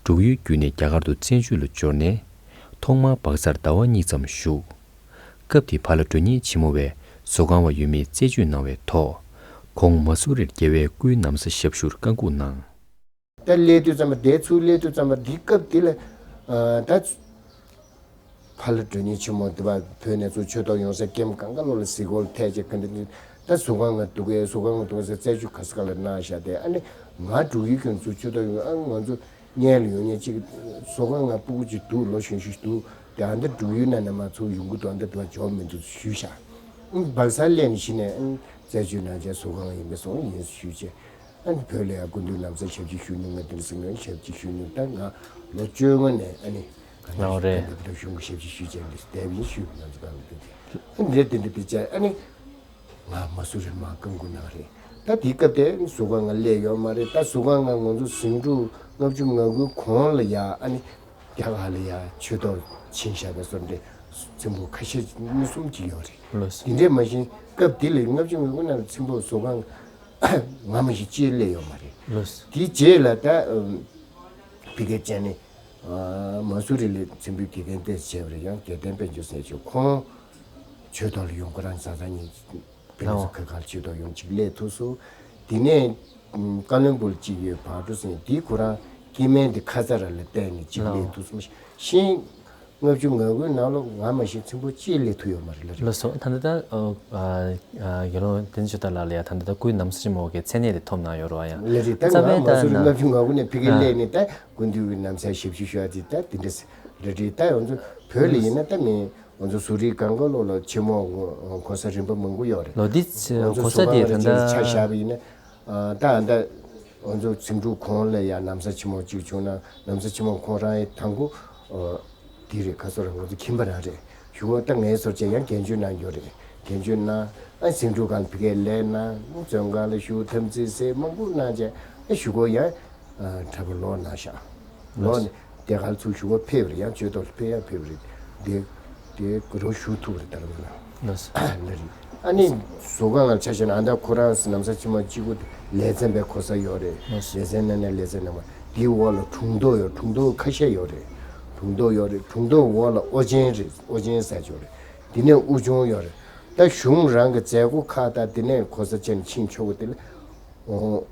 འབྲུག་ཡུལ་བརྒྱུད་ནས་རྒྱ་གར་དུ་བཙན་བྱོལ་དུ་འབྱོར་ནས། ཐོག་མར་སྦག་སར་ཟླ་བ་གཉིས་ཙམ་བཞུགས། སྐབས་དེའི་ཕ་ལྷ་དོན་གཉེར་ཆེན་མོ་བས་བཟོ་ཁང་བ་ཡོད་མེད་རྩད་གཅོད་གནང་བའི་ཐོག་ཁོང་མ་སུ་རིར་རྒྱལ་བའི་སྐུའི་ན་བཟའ་ཞབས་ཞུར་བཀའ་འགུག་གནང་། ད་སླེབས་དུས་ཙམ་པ་དེ་ཚུར་སླེབས་དུས་ཙམ་པ་འདི་སྐབས་དེ་ལ་ཨ་ད། ཕ་ལྷ་དོན་གཉེར་ཆེན་མོ་དེ་བ་བོད་ནས་ཚུར་ཆོས་ཐོག་ཡོང་སའི་ཀེམ་གང་ག་ལོ་ལ་གཟིགས་སྐོར་ཐད་ཅིག་ག་འདྲ་ད་གཟུགས་ཁང་ང་འདུག་གས་གཟུགས་ཁང་ང་འདུག་གས་ཟེར་རྩད་གཅོད་ག་ས་ག་ལ་གནང་བཞག་སྟེ། ཨ་ནི་ང་འབྲུག་ཡུལ་ཁྱོན་ཚུར་ཆོས་ཐོག་ཡོང་ཨ་ང་ཚོ་སྔོན་ལ་ཡོང་མཁན་ཅིག་གཟུགས་ཁང་ང་སྤུ་གུ་ཅིག་འདུག་ལོ་གཞོན་ཤོས་ཤིག་འདུག་དེ་ཨ་འདི་འབྲུག་ཡུལ་ནང་ནས་མར་ཚུར་ཡོང་གི་འདུག་ཨ་འདི་དེ་བ་འབྱོར་མི་འདུག་ཞུས་བཞག་སྦག་སར་སླེབས་ནས་གཞི་ནས་རྩད་གཅོད་གནང་བྱས་གཟུགས་ཁང་ཡིན་པས་སོང་ཡིན་ཞུས་བྱས། ཨ་ནི་བོད་ལ་ཡང་སྐུ་མདུན་ལམ་སང་ཞབས་ཕྱི་ཞུ་མྱོང་། ང་དེང་སང་ཞབས་ཕྱི་ཞུ་མྱོང་། ད་ང་ལོ་བཅོ་ལྔ་ནས་ཨ་ནི་ག་ནང་རེད། ད་ལྟ་གཞུང་གི་ཞབས་ཕྱི་ཞུས་བྱས་འདི་དེབ་ཡིན་ཞུས་ང་ཚོ་གང་ལ་དེ་ཨ་ནི་འདིར་དེ་འདྲ་དེ་བྱས་ཨ་ནི་ང་མ་སུ་རིར་མ་བཀའ་འགུག་གནང་རེད། ད་དེའི་སྐབས་དེ་གཟུགས་ཁང་ང་སླེབས་ཡོད་མ་རེད། ད་གཟུགས་ཁང་ང་ང་ཚོ་ཟིང་འཁྲུག་ ལྔ་བཅུ་ང་དགུའི་གོང་ལ་ཡ་ཨ་ནི་རྒྱ་གར་ལ་ཡ་ཆོས་ཐོག་ཕྱིན་བཞག་པའི་བཟོ་འདྲ་ཚེམ་བུ་ཁ་ཤས་གཉིས་གསུམ་ཅིག་ཡོད་རེད། ལགས་སོ། དེ་འདྲས་མ་གཞི་སྐབས་དེ་ལ་ལྔ་བཅུ་ང་དགུ་ནང་ལ་ཚེམ་བུ་བཟོ་ཁང་ང་མ་གཞི་གཅིག་སླེབས་ཡོད་མ་རེད། ལགས་སོ། དེའི་རྗེས་ལ་ད་ཨམ་ཕི་ཀེ་ཅན་ནི་ཨ་མ་སུ་རི་ལ་ཚེམ་བུའི་དགེ་རྒན་ཏོག་ཙམ་བྱས་པ་རེད། ཡང་དགེ་ལྡན་དཔལ་འབྱོར་ཟེར་ཆོག་ཁོང་ཆོས་ཐོག་ལ་ཡོང་ཁོ་རང་བཟའ་ཚང་གཉིས། དཔེར་ན་ཨོ། ཁ་ཁར་ཆོས་ཐོག་ཡོང་གཅིག་སླེབས་ཐུབ་སོང་། དེ་ནས་ཀ་བློན་སྦུག་གཅིག་ཡོད་བག་གྲོ་ཟེར་དེའི་ཁོ་རང་སྐྱེ་དམན་དེ་ཁ་ཚ་ར་ལ་བལྟས་ནས་གཅིག་ཨོ། སླེབས་ཐུབ་སོང་། ཤིང་ལྔ་བཅུ་ང་དགུའི་ནང་ལོགས་ང་མ་གཞི་ཚེམ་བུ་གཅིག་སླེབས་ཐུབ་ཡོད་མ་རེད་ལ་རེད། ལགས་སོ། ད་ལྟ་ད་ཨོ་ཨ་ཨ་དགེ་སློང་བསྟན་ཆོས་དར་ལགས་ལ་ཡ་ད་ལྟ་ད་སྐུའི་ན་བཟའ་ཆེན་མོ་གི་མཚན་གནས་དེ་ཐོབ་གནང་ཡོད་རེད་བ་ཡ། ལ་རེད། ད་རྩ་བའི་ང་མ་ད་སུ་རི་ན་ལྔ་བཅུ་ང་དགུ་ནས་ཕ་གིར་ཨ་སླེབས་ནས་ད་སྐུ་མདུན་གྱི་ན་བཟའ་ཞབས་ཞུ་ཞུ་བ་དེ་ད་དེ་འདྲ་ལ་རེད། ད་ཡོངས་རྫོགས་བོད་ལ་ཡིན་ན་ད་མི་ང་ཚོ་ཟུར་རིགས་སྒང་ག་ལོགས་ལ་ཆེན་མོ་གོ་ས་རིམ་པ་མང་པོ་ཡོད་རེད། ལོ་འདི་ང་ཚོ་གོ་ས་ཟུར་དེ་ཁང་ད་རེ་ཅན་ཆ་ལྟ་བཞག་པ་ཡིན་ན། ད་ད་ང་ཚོ་ཚེམ་དྲུབ་གོང་ལ་ཡ་ན་བཟའ་ཆེན་མོ་གཅིག་བྱུང་ན་ན་བཟའ་ཆེན་མོ་ཁོང་རང་ཡི་དང་པོ་འདི་རེད། ཁ་སོ་ར་ང་ཚོ་ཁྱིམ་པ་རང་རེད། གཞུག་གུ་ད་ངའི་སོར་ཆ་ཡང་རྒན་བྱོན་གནང་རྒྱུ་རེད། རྒན་བྱོན་གནང་ཨ་ཚེམ་དྲུབ་གང་ཕ་གིར་སླེབས་གནང་། བཙོན་ཁང་ལ་བཞུགས། འཐབ་འཛིང་ཟེར་མང་པོ་གནང་བྱས་ཨ་གཞུག་གུ་ཡང་། ཨ་གྲྭ་པ་ལོག་གནང་ཤག་ལོག་ནས་དེ་གར་ཚུར་གཞུག་གུ་ཕེབས་རེད། ཡང་ཆོས་ཐོག་ལ་ཕེབས་ཡ་ཕེབས་རེད། དེ་དེ་རོ་ཞུ་ཐུབ་རེད། ད་རུང་ལ་ལགས་སོ། ལ་རེད། ཨ་ནི་བཟོ་ཁང་ལ་ཆ་བཞག་ན་ཨ་ད་ཁོ་རང་ན་བཟའ་ཆེན་མོ་གཅིག་པུ་ལེ་ཚན་པའི་གོ་ས་ཡོད་རེད། ལགས་སོ། ལེ་ཚན་ནང་ནས་ལེ་ཚན་ནང་མ་དེའི་འོག་ལ་དྲུང་ཐོག་ཡོད། དྲུང་ཐོག་ཁ་ཤས་ཡོད་རེད། དྲུང་ཐོག་ཡོད་རེད། དྲུང་ཐོག་འོག་ལ་ཨོ་རྒྱན་རེད། ཨོ་རྒྱན་ཟེར་ཡོད་རེད། དེ་ནས་དབུ་ཆུང་ཡོད་རེད། ད་གཞུང་རང་གི་མཛད་སྒོ་ཁག་དང་དེ་ནས་གོ་ས་ཅན་ཕྱིན་ཆོག་གི་དེ་ལ་ཨོ།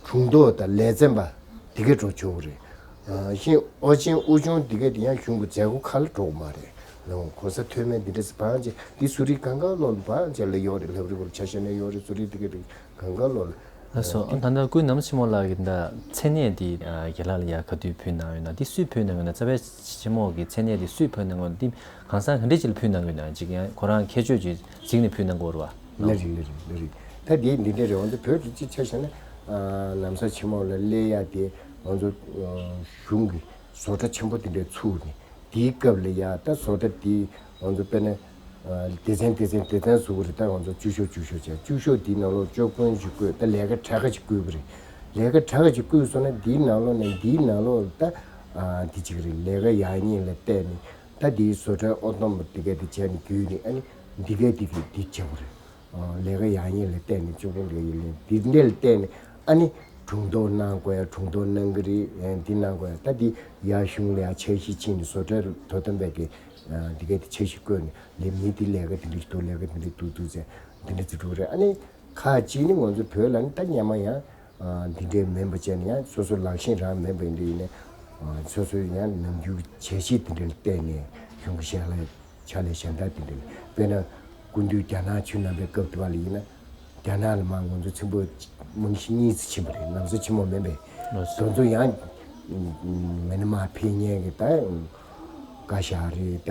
དྲུང་ཐོག་དང་ལས་ཚན་པ་དེ་གས་འགྲོ་ཆོག་གི་རེད། ཨ་ཤིང་ཨོ་ཆེན་དབུ་ཆུང་དེ་གས་དེ་ཡང་གཞུང་གི་མཛད་སྒོ་ཁག་ལ་འགྲོ་གི་མ་རེད། ལོ་གོ་ས་མཐོ་དམན་འདི་འདྲ་སི་བང་ཅེ་འདི་ཟུར་རིགས་གང་ག་ལོ་ལ་བང་ཅེ་ལ་ཡོད་རེད། ལབ་རིགས་བོར་ཆ་ཤས་ནས་ཡོད་རེད། ཟུར་རིགས་དེ་གས་དེ་གང་ག་ལོ་ལ། ལགས་སོ། ཨ་ད་ལྟ་སྐུའི་ན་བཟའ་ཆེན་མོ་ལགས་ཀྱི་ད་མཚན་གནས་འདི་ཨ་རྒན་ལགས་ལ་ཡ་ག་དུས་ཕུལ་གནང་ཡོད་ན། འདི་སུས་ཕུལ་གནང་ཡོད་ན། རྩ་བའི་ཆེན་མོ་གི་མཚན་གནས་འདི་སུས་ཕུལ་གནང་ཡོད་ན། འདི་གང་ཟག་ག་འདྲས་ཅིག་ལ་ཕུལ་གནང་གི་ཡོད་ན། ཅིག་ཡང་ཁོ་རང་ཁྱད་ཆོས་ཅིག་གཟིགས་ནས་ཕུལ་གནང་གི་ཡོད་རེད་བ། ལ་རེད། ལ་རེད། ལ་རེད། ད་དེ་འདི་འདྲ་རེད། ང་ཚོ་བོད་དུ་ཅིག་ཆ་བཞག་ན་ཨ་ན་བཟའ་ཆེན་མོ་ལ་སླེབས་ཡ་དེ་ང་ཚོ་ཨ་གཞུང་གི་བཟོ་གྲྭ་ཆེན་པོ་དེ་འདྲས་ཚུགས་ནས་དེའི་སྐབས་ལ་ཡ་ད་བཟོ་གྲྭ་དེ་ང་ཚོ་དཔེར་ན་ཨ་སྡེ་ཚན་སྡེ་ཚན་སྡེ་ཚན་བཟོ་གི་རེད། ད་ང་ཚོ་བཅུ་ཤོག་བཅུ་ཤོག་བྱས། བཅུ་ཤོག་དེའི་ནང་ལོགས་བཅུ་དཔོན་ཞིག་བསྐོས། ད་ལས་ཀ་གྲངས་ཀ་ཅིག་བསྐོས་པ་རེད། ལས་ཀ་གྲངས་ཀ་ཅིག་བསྐོས་སོང་ན་དེའི་ནང་ལོགས་ནས་འདིའི་ནང་ལོགས་ལ་ད་ཨ་དེ་ཅིག་རེད། ལས་ཀ་ཡག་ཉེས་ལ་བལྟས་ནས་ད་དེའི་བཟོ་གྲྭའི་ཨོ་དོམ་པ་དེ་ག་དེ་བྱས་ནས་བརྒྱུད་ནས་ཨ་ནི་འདི་ག་དེ་ག་དེ་བྱེད་དགོས་རེད། ལས་ཀ་ཡག་ཉེས་ལ་བལྟས་ནས་བཅུ་དཔོན་འདི་ཡིན་ལས་འདི་འདྲ་ལ་བལྟས་ནས་ཨ་ནི་དྲུང་ཐོག་གནང་དགོས་ཡ་དྲུང་ཐོག་གནང་གི་རེད། འདི་གནང་དགོས་ཡ། ད་འདི་ཡ་གཞུང་ལ་ཡ་འཆར་གཞི་ཕྱིན་ནས་བཟོ་གྲྭའི་དོ་དམ་པས་ཀྱི་འདི་ག་དེ་འཆར་གཞི་བཀོད་ནས་ལས་མི་འདི་ལས་ཀ་འདི་འདྲ་ཞིག་འདུག་ལས་ཀ་འདི་འདྲ་འདུག་འདུག་ཟེར་འདི་འདྲ་ཅིག་འགྲོ་གི་རེད། ཨ་ནི་ཁག་ཅིག་ནི་ང་ཚོ་བོད་ལ་ནི་ད་སྔོན་མ་ཡང་འདི་འདྲའི་མིན་པ་བྱས་ནས་ཡང་སོ་སོ་ལག་ཤེས་རང་མིན་པ་འདི་ཡིན་ན་སོ་སོའི་ཡང་ནམ་རྒྱུན་གྱི་འཆར་གཞི་འདི་འདྲ་ལ་བལྟས་ནས་གཞུང་གི་ཞལ་ལས། ཕྱག་ལས་གཞན་དག་དེ་འདྲ་ལས། དཔེར་ན་སྐུ་མདུན་རྒྱ་ནག་ཆུ་ནང་པའི་སྐབས་དུ་བ་ལ་ཡིན་ན། རྒྱ་ནག་ལ་མ་ང་ཚོ་ཚེམ་བུ་རྨང་གཞི་གཉིས་ཙམ་ཕྱིན་པ་རེད། ན་བཟའ་ཆེན་མོ་མིན་པས། ལགས་སོ། དེ་ཚོ་ཡང་མི་ནི་མ་ཕེབས་མཁན་གྱི་ད་བཀའ་ཤག་རེད། ད་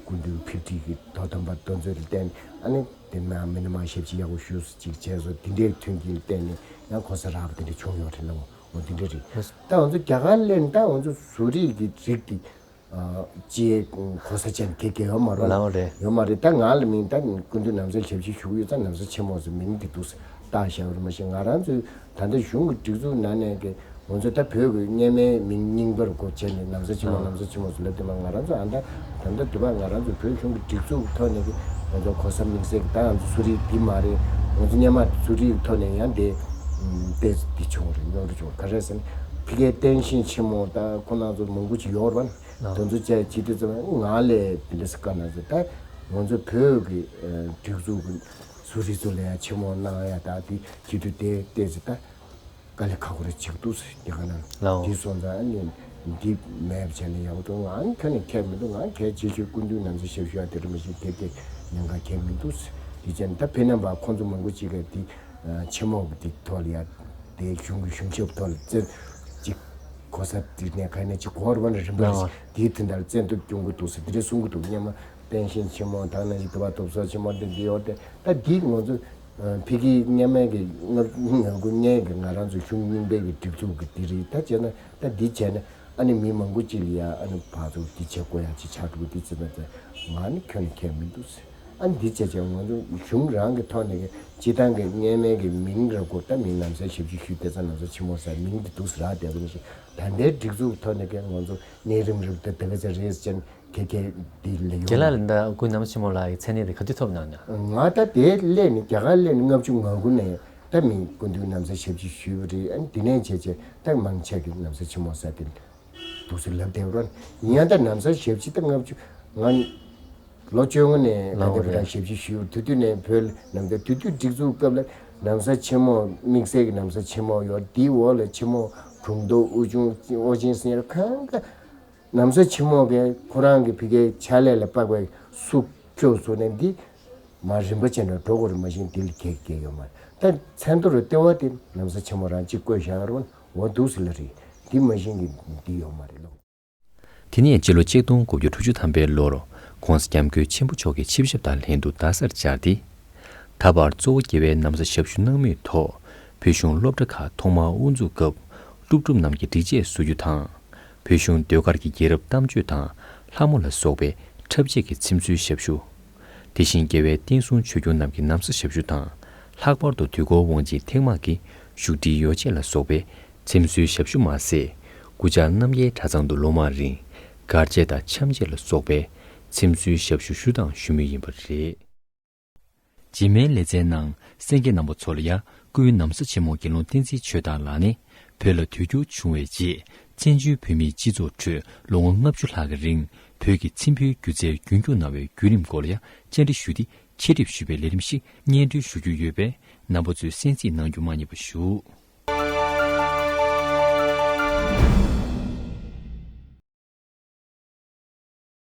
སྐུ་མདུན་ཕེབས་འཁྲིད་ཀྱི་དོ་དམ་པ་དེ་ཚོ་ལ་བརྟེན་ཨ་ནི་དེ་ན་མི་ནི་མ་ཞབས་ཕྱི་ཡག་པོ་ཞུས་སུ་ཅིག་བྱས་སོ། དེ་འདྲའི་མཐུན་རྐྱེན་ལ་བརྟེན་ནས་ཡང་གོ་ས་རག་པ་དེ་འདྲ་བྱུང་ཡོད་རེད་ལ། འོ་དེ་འདྲ་རེད། ལགས་སོ། ད་ང་ཚོ་རྒྱ་གར་སླེབས་ནས་ད་ང་ཚོ་བཟོ་རིག་གི་རིགས་དེ། ཅེས་གོ་ས་ཅན་དེ་གས་ཡོད་མ་རེད། ལའོ་རེད། ཡོད་མ་རེད། ད་ང་ལ་མིང་ད་སྐུ་མདུན་ནམ་མཚར་ཞབས་ཕྱི་ཞུ་གི་ཡོད་ཙང་ནམ་མཚར་ཆེན་མོ་ཟེར་མིང་འདི་འདུག་ཟེར་བཏགས་བཞག་པ་རེད། མ་གཞི་ང་རང་ཚོའི་ད་ལྟ་གཞུང་གི་སྒྲིག་འཛུགས་ནང་ནས་ཀྱི་ང་ཚོ་ད་བོད་ཀྱི་སྔོན་མའི་མིང་རྙིང་པར་གོ་བྱས་ནས་ནམ་མཚར་ཆེན་མོ་ནམ་མཚར་ཆེན་མོ་ཟེར་ལབ་དུས་མ་ང་རང་ཚོ་ཨ་ད་ད་ལྟ་དུ་བ་ང་རང་ཚོ་བོད་གཞུང་གི་སྒྲིག་འཛུགས་ཀྱི་ཐོག་ནས་ཀྱི་ང་ཚོ་གོ་ས་དམིགས་བསལ་གྱི་ད་ང་ཚོ་བཟོ་རིག་འདི་མ་རེད། ང་ཚོ་སྔོན་མ་བཟོ་རིག་གི་ཐོག་ནས་ཡང་དེ་ཏོག་ཙམ་འདི་བྱུང་རེད། རྙོག་དྲ་བྱུང་ག་རེ་ཟེར་ན་ཕ་གིའི་བསྟན་ཤིང་ཆེན་མོ་ད་ཁོ་ན་ཚོ་མང་པོ་ཅིག་ཡོད་རེད་པ། དེ་ཚོ་བཅས་བྱེད་དུས་ཙམ་ང་ལས་དེ་འདྲ་ཟེར་བཀའ་གནང་ཟེར། ད་ང་ཚོ་བོད་ཀྱི་སྒྲིག་འཛུགས་ཀྱི་བཟོ་རིག་ཚོ་ལ་ཡང་ཆེན་མོ་གནང་ཡ་ད་དེ་བྱེད་དུས་དེ་བལྟས་ཚེ་ད་དཀའ་ལས་ཁག་པོ་རེ་ཅིག་འདུག་ཟེར། དེ་ག་ན་ལའོ། དེ་སོང་ཙང་ཨ་ནི་འདི་མེད་པ་བྱས་ན་ཡག་པོ་འདུག་ང་ཁྱོན་ནས་ཁྱད་མི་འདུག་ང་གལ་ཆེ་ཤོས་སྐུ་མདུན་ནམ་མཚར་ཞབས་ཞུ་ཡ་དེ་རུ་མི་ཤེས་དེ་དེ་ཉེན་ཁ་ཁྱད་མི་འདུག་ཟེར། དེ་བྱས་ན་ད་ཕེབས་ན་བ་ཁོང་ཚོ་མང་པོ་ཅིག་གིས་དེ་ཆེན་མོ་གི་དེ་ཐོག་ལ་ཡ་དེ་གཞུང་གི་གཞུང་ཞབས་ཐོག་ལ་བཙན་ཅིག་གོ་ས་དེ་ནས་ག་ནས་ཅིག་གོ་བར་བ་ནས་རིམ་པ་རེ་ཨ་ཞིག་དེའི་དོན་དག་ལ་བཙན་ཐབས་སྐྱོང་གི་འདུག་ཟེར་དེ་འདྲས་གསུང་གི་འདུག་སྔོན་མ་བསྟན་ཤིང་ཆེན་མོ་དང་ནང་བཞིན་དུ་བ་ཐོབ་ས་ཆེན་མོ་འདི་འདི་ཡོད་དེ་ད་འདི་ང་ཚོ་ཕ་གིའི་སྔོན་མའི་གི་ང་ང་ཁུ་སྔོན་གི་ང་རང་ཚོ་གཞུང་རྙིང་པའི་གི་སྒྲིག་འཛུགས་གི་འདི་རེད། ད་བྱས་ན་ད་འདི་བྱས་ན་ཨ་ནི་མི་མང་པོ་ཅིག་ལ་ཡ་ཨ་ནི་ཕར་ཚུར་འདི་བྱེད་དགོས་ཡ་ཅིག་ཆགས་འགྲོ་གི་འདི་ཚེ་ན་ཚེ་ང་ནི་ཁྱོན་ནས་ཁྱད་མི་འདུག་ཟེར། ཨ་འདི་བྱས་བྱས་ང་ཚོ་གཞུང་རང་གི་ཐོག་ནས་ཀྱི་སྤྱི་བཏང་གི་སྔོན་མའི་གི་མིང་རག་གོ། ད་མིང་ལམ་སང་ཞབས་ཕྱི་ཞུས་དེ་ཚོ་ལམ་སང་ཆེན་མོ་ཟེར་མིང་འདི་འདུག་སེ་རག་བསྡད་པ་ནི་ཞིག་ད་ལྟའི་སྒྲིག་འཛུགས་ཐོག་ནས་ཀྱི་ང་ཚོ་གནས་རིམ་རིམ་དུ་དེ་ག་ཚོད་རེད་ཟེར་ཁྱེད་ཀྱིས་འདི་ལ་ཡོང་། རྒན་ལགས་ལ་ད་སྐུ་ལམ་སང་ཆེན་མོ་ལགས་ཀྱི་མཚན་གནས་དེ་ག་དུས་ཐོབ་གནང་ན། ང་ད་དེ་སླེབས་ནས་རྒྱ་གར་སླེབས་ནས་ལྔ་བཅུ་ང་དགུ་ནས་ད་མི་སྐུ་མདུན་ལམ་སང་ཞབས་ཕྱི་ཞུས་པ་རེད། ཨ་ནི་དེ་ནས་བྱས་བྱས་ད་མང་ཆེ་གི་ལམ་སང་ཆེན་མོ་ཟེར་དེ་འདུག་སེ་ལབ་བསྡད་རོགས། ཡིན་ཡང་ད་ལམ་སང་ཞབས་ཕྱི་ད་ལྔ་བཅུ་ང་ལོ་བཅོ་ལྔ་ནས་ད་ལྟ་བར་ཞབས་ཕྱི་ཞུས་པ་དེ་དུས་ནས་བོད་ལ་ལམ་སང་དེ་དུས་སྒྲིག་འཛུགས་སྐབས་ལ་ལམ་སང་ཆེན་མོ་དམིགས་བསལ་གྱི་ལམ་སང་ཆེན་མོ་ཡོད། དེའི་འོག་ལ་ཆེན་མོ་དྲུང་དུ་དབུ་ཆུང་ཨོ་རྒྱན་ཟེར་ཡ་གང་ག་ལམ་སང་ཆེན་མོ་གི་ཁོ་རང་གི་ཕ་གིའི་ཕྱག་ལས་ལ་དཔག་པའི་སུ་ཁྱོད་བཟོ་ནས་འདི་མ་རིམ་པ་བྱས་ནས་འགྲོ་དགོས་རེད། མ་གཞི་འདི་ལ་གེགས་གེགས་ཡོད་མ་རེད། ད་མཚན་ཐོ་རུ་ལྟེ་བ་དེ་ལམ་སང་ཆེན་མོ་རང་གཅིག་བཀོད་བཞག་རོགས། འོ་འདུག་སེ་ལ་རེད། འདི་མ་གཞི་གི་འདི་ཡོད་མ་རེད་ལོ། དེ་ནས་སྤྱི་ལོ་ཆིག་སྟོང་དགུ་བརྒྱ་དྲུག་ཅུ་ཐམ་པའི་ལོར་༧གོང་ས་༧སྐྱབས་མགོན་ཆེན་པོ་མཆོག་གིས་ཆིབས་ཞབས་དང་ལྷན་དུ་རྡ་སར་བཅར་ཏེ། ད་བར་གཙོ་བོ་རྒྱལ་བའི་ལམ་སང་ཞབས་ཞུ་གནང་མུས་ཐོག་བོད་གཞུང་སློབ་གྲྭ་ཁག་ཐོག་མར་དབུ་འཛུགས་སྐབས་སློབ་ཕྲུག་རྣམས་ཀྱི་སྒྲིག་ཆས་བཟོ་རྒྱུ་དང་། བོད་གཞུང་ཟློས་གར་གྱི་རྒྱལ་རབས་གཏམ་བརྗོད་དང་ལྷ་མོ་ལ་སོགས་པའི་འཁྲབ་ཆས་ཀྱི་ཚེམ་བཟོའི་ཞབས་ཞུ། དེ་བཞིན་རྒྱལ་བའི་བསྟན་སྲུང་ཆོས་སྐྱོང་རྣམས་ཀྱི་ལམ་སང་ཞབས་ཞུ་དང་། ལྷག་པར་དུ་དུས་འཁོར་དབང་ཆེན་ཐེངས་མང་གི་བཞུགས་ཁྲིའི་ཡོ་བྱད་ལ་སོགས་པའི་ཚེམ་བཟོའི་ཞབས་ཞུ་མ་ཟད། སྐུ་བཅར་རྣམ་རྒྱལ་གྲྭ་ཚང་དུ་ལོ་མང་རིང་སྒར་ཆས་དང་འཆམ་ཆས་ལ་སོགས་པའི་ཚེམ་བཟོའི་ཞབས་ཞུ་ཞུ་དང་ཞུ་མུས་ཡིན་པ་རེད། རྗེས་མའི་ལེ་ཚན་ནང་གསན་མཁན་རྣམ་པ་ཚོ་ལ་ཡང་སྐུའི་ལམ་སང་ཆེན་མོ་དགེ་སློང་བསྟན་འཛིན་ཆོས་གྲགས་ལགས་ནས་བོད་ལ་དུས་འགྱུར་བྱུང་བའི་རྗེས་བཙན་བྱོལ་བོད་མིའི་སྤྱི་ཚོགས་ཁྲོད་ལོ་ངོ་ལྔ་བཅུ་ལྷག་གི་རིང་བོད་ཀྱི་ཚེམ་བུའི་སྒྱུ་རྩལ་རྒྱུན་སྐྱོང་གནང་བའི་བརྒྱུད་རིམ་སྐོར་ལ་ཡང་བཅར་འདྲི་ཞུས་ཏེ་འཆད་ཁྲིད་ཞུས་པའི་ལས་རིམ་ཞིག་སྙན་སྒྲོན་ཞུ་རྒྱུ་ཡོད་པས། རྣམ་པ་ཚོས་གསན་གཟིགས་གནང་རྒྱུ་མ་བསྙེལ་བ་ཞུ།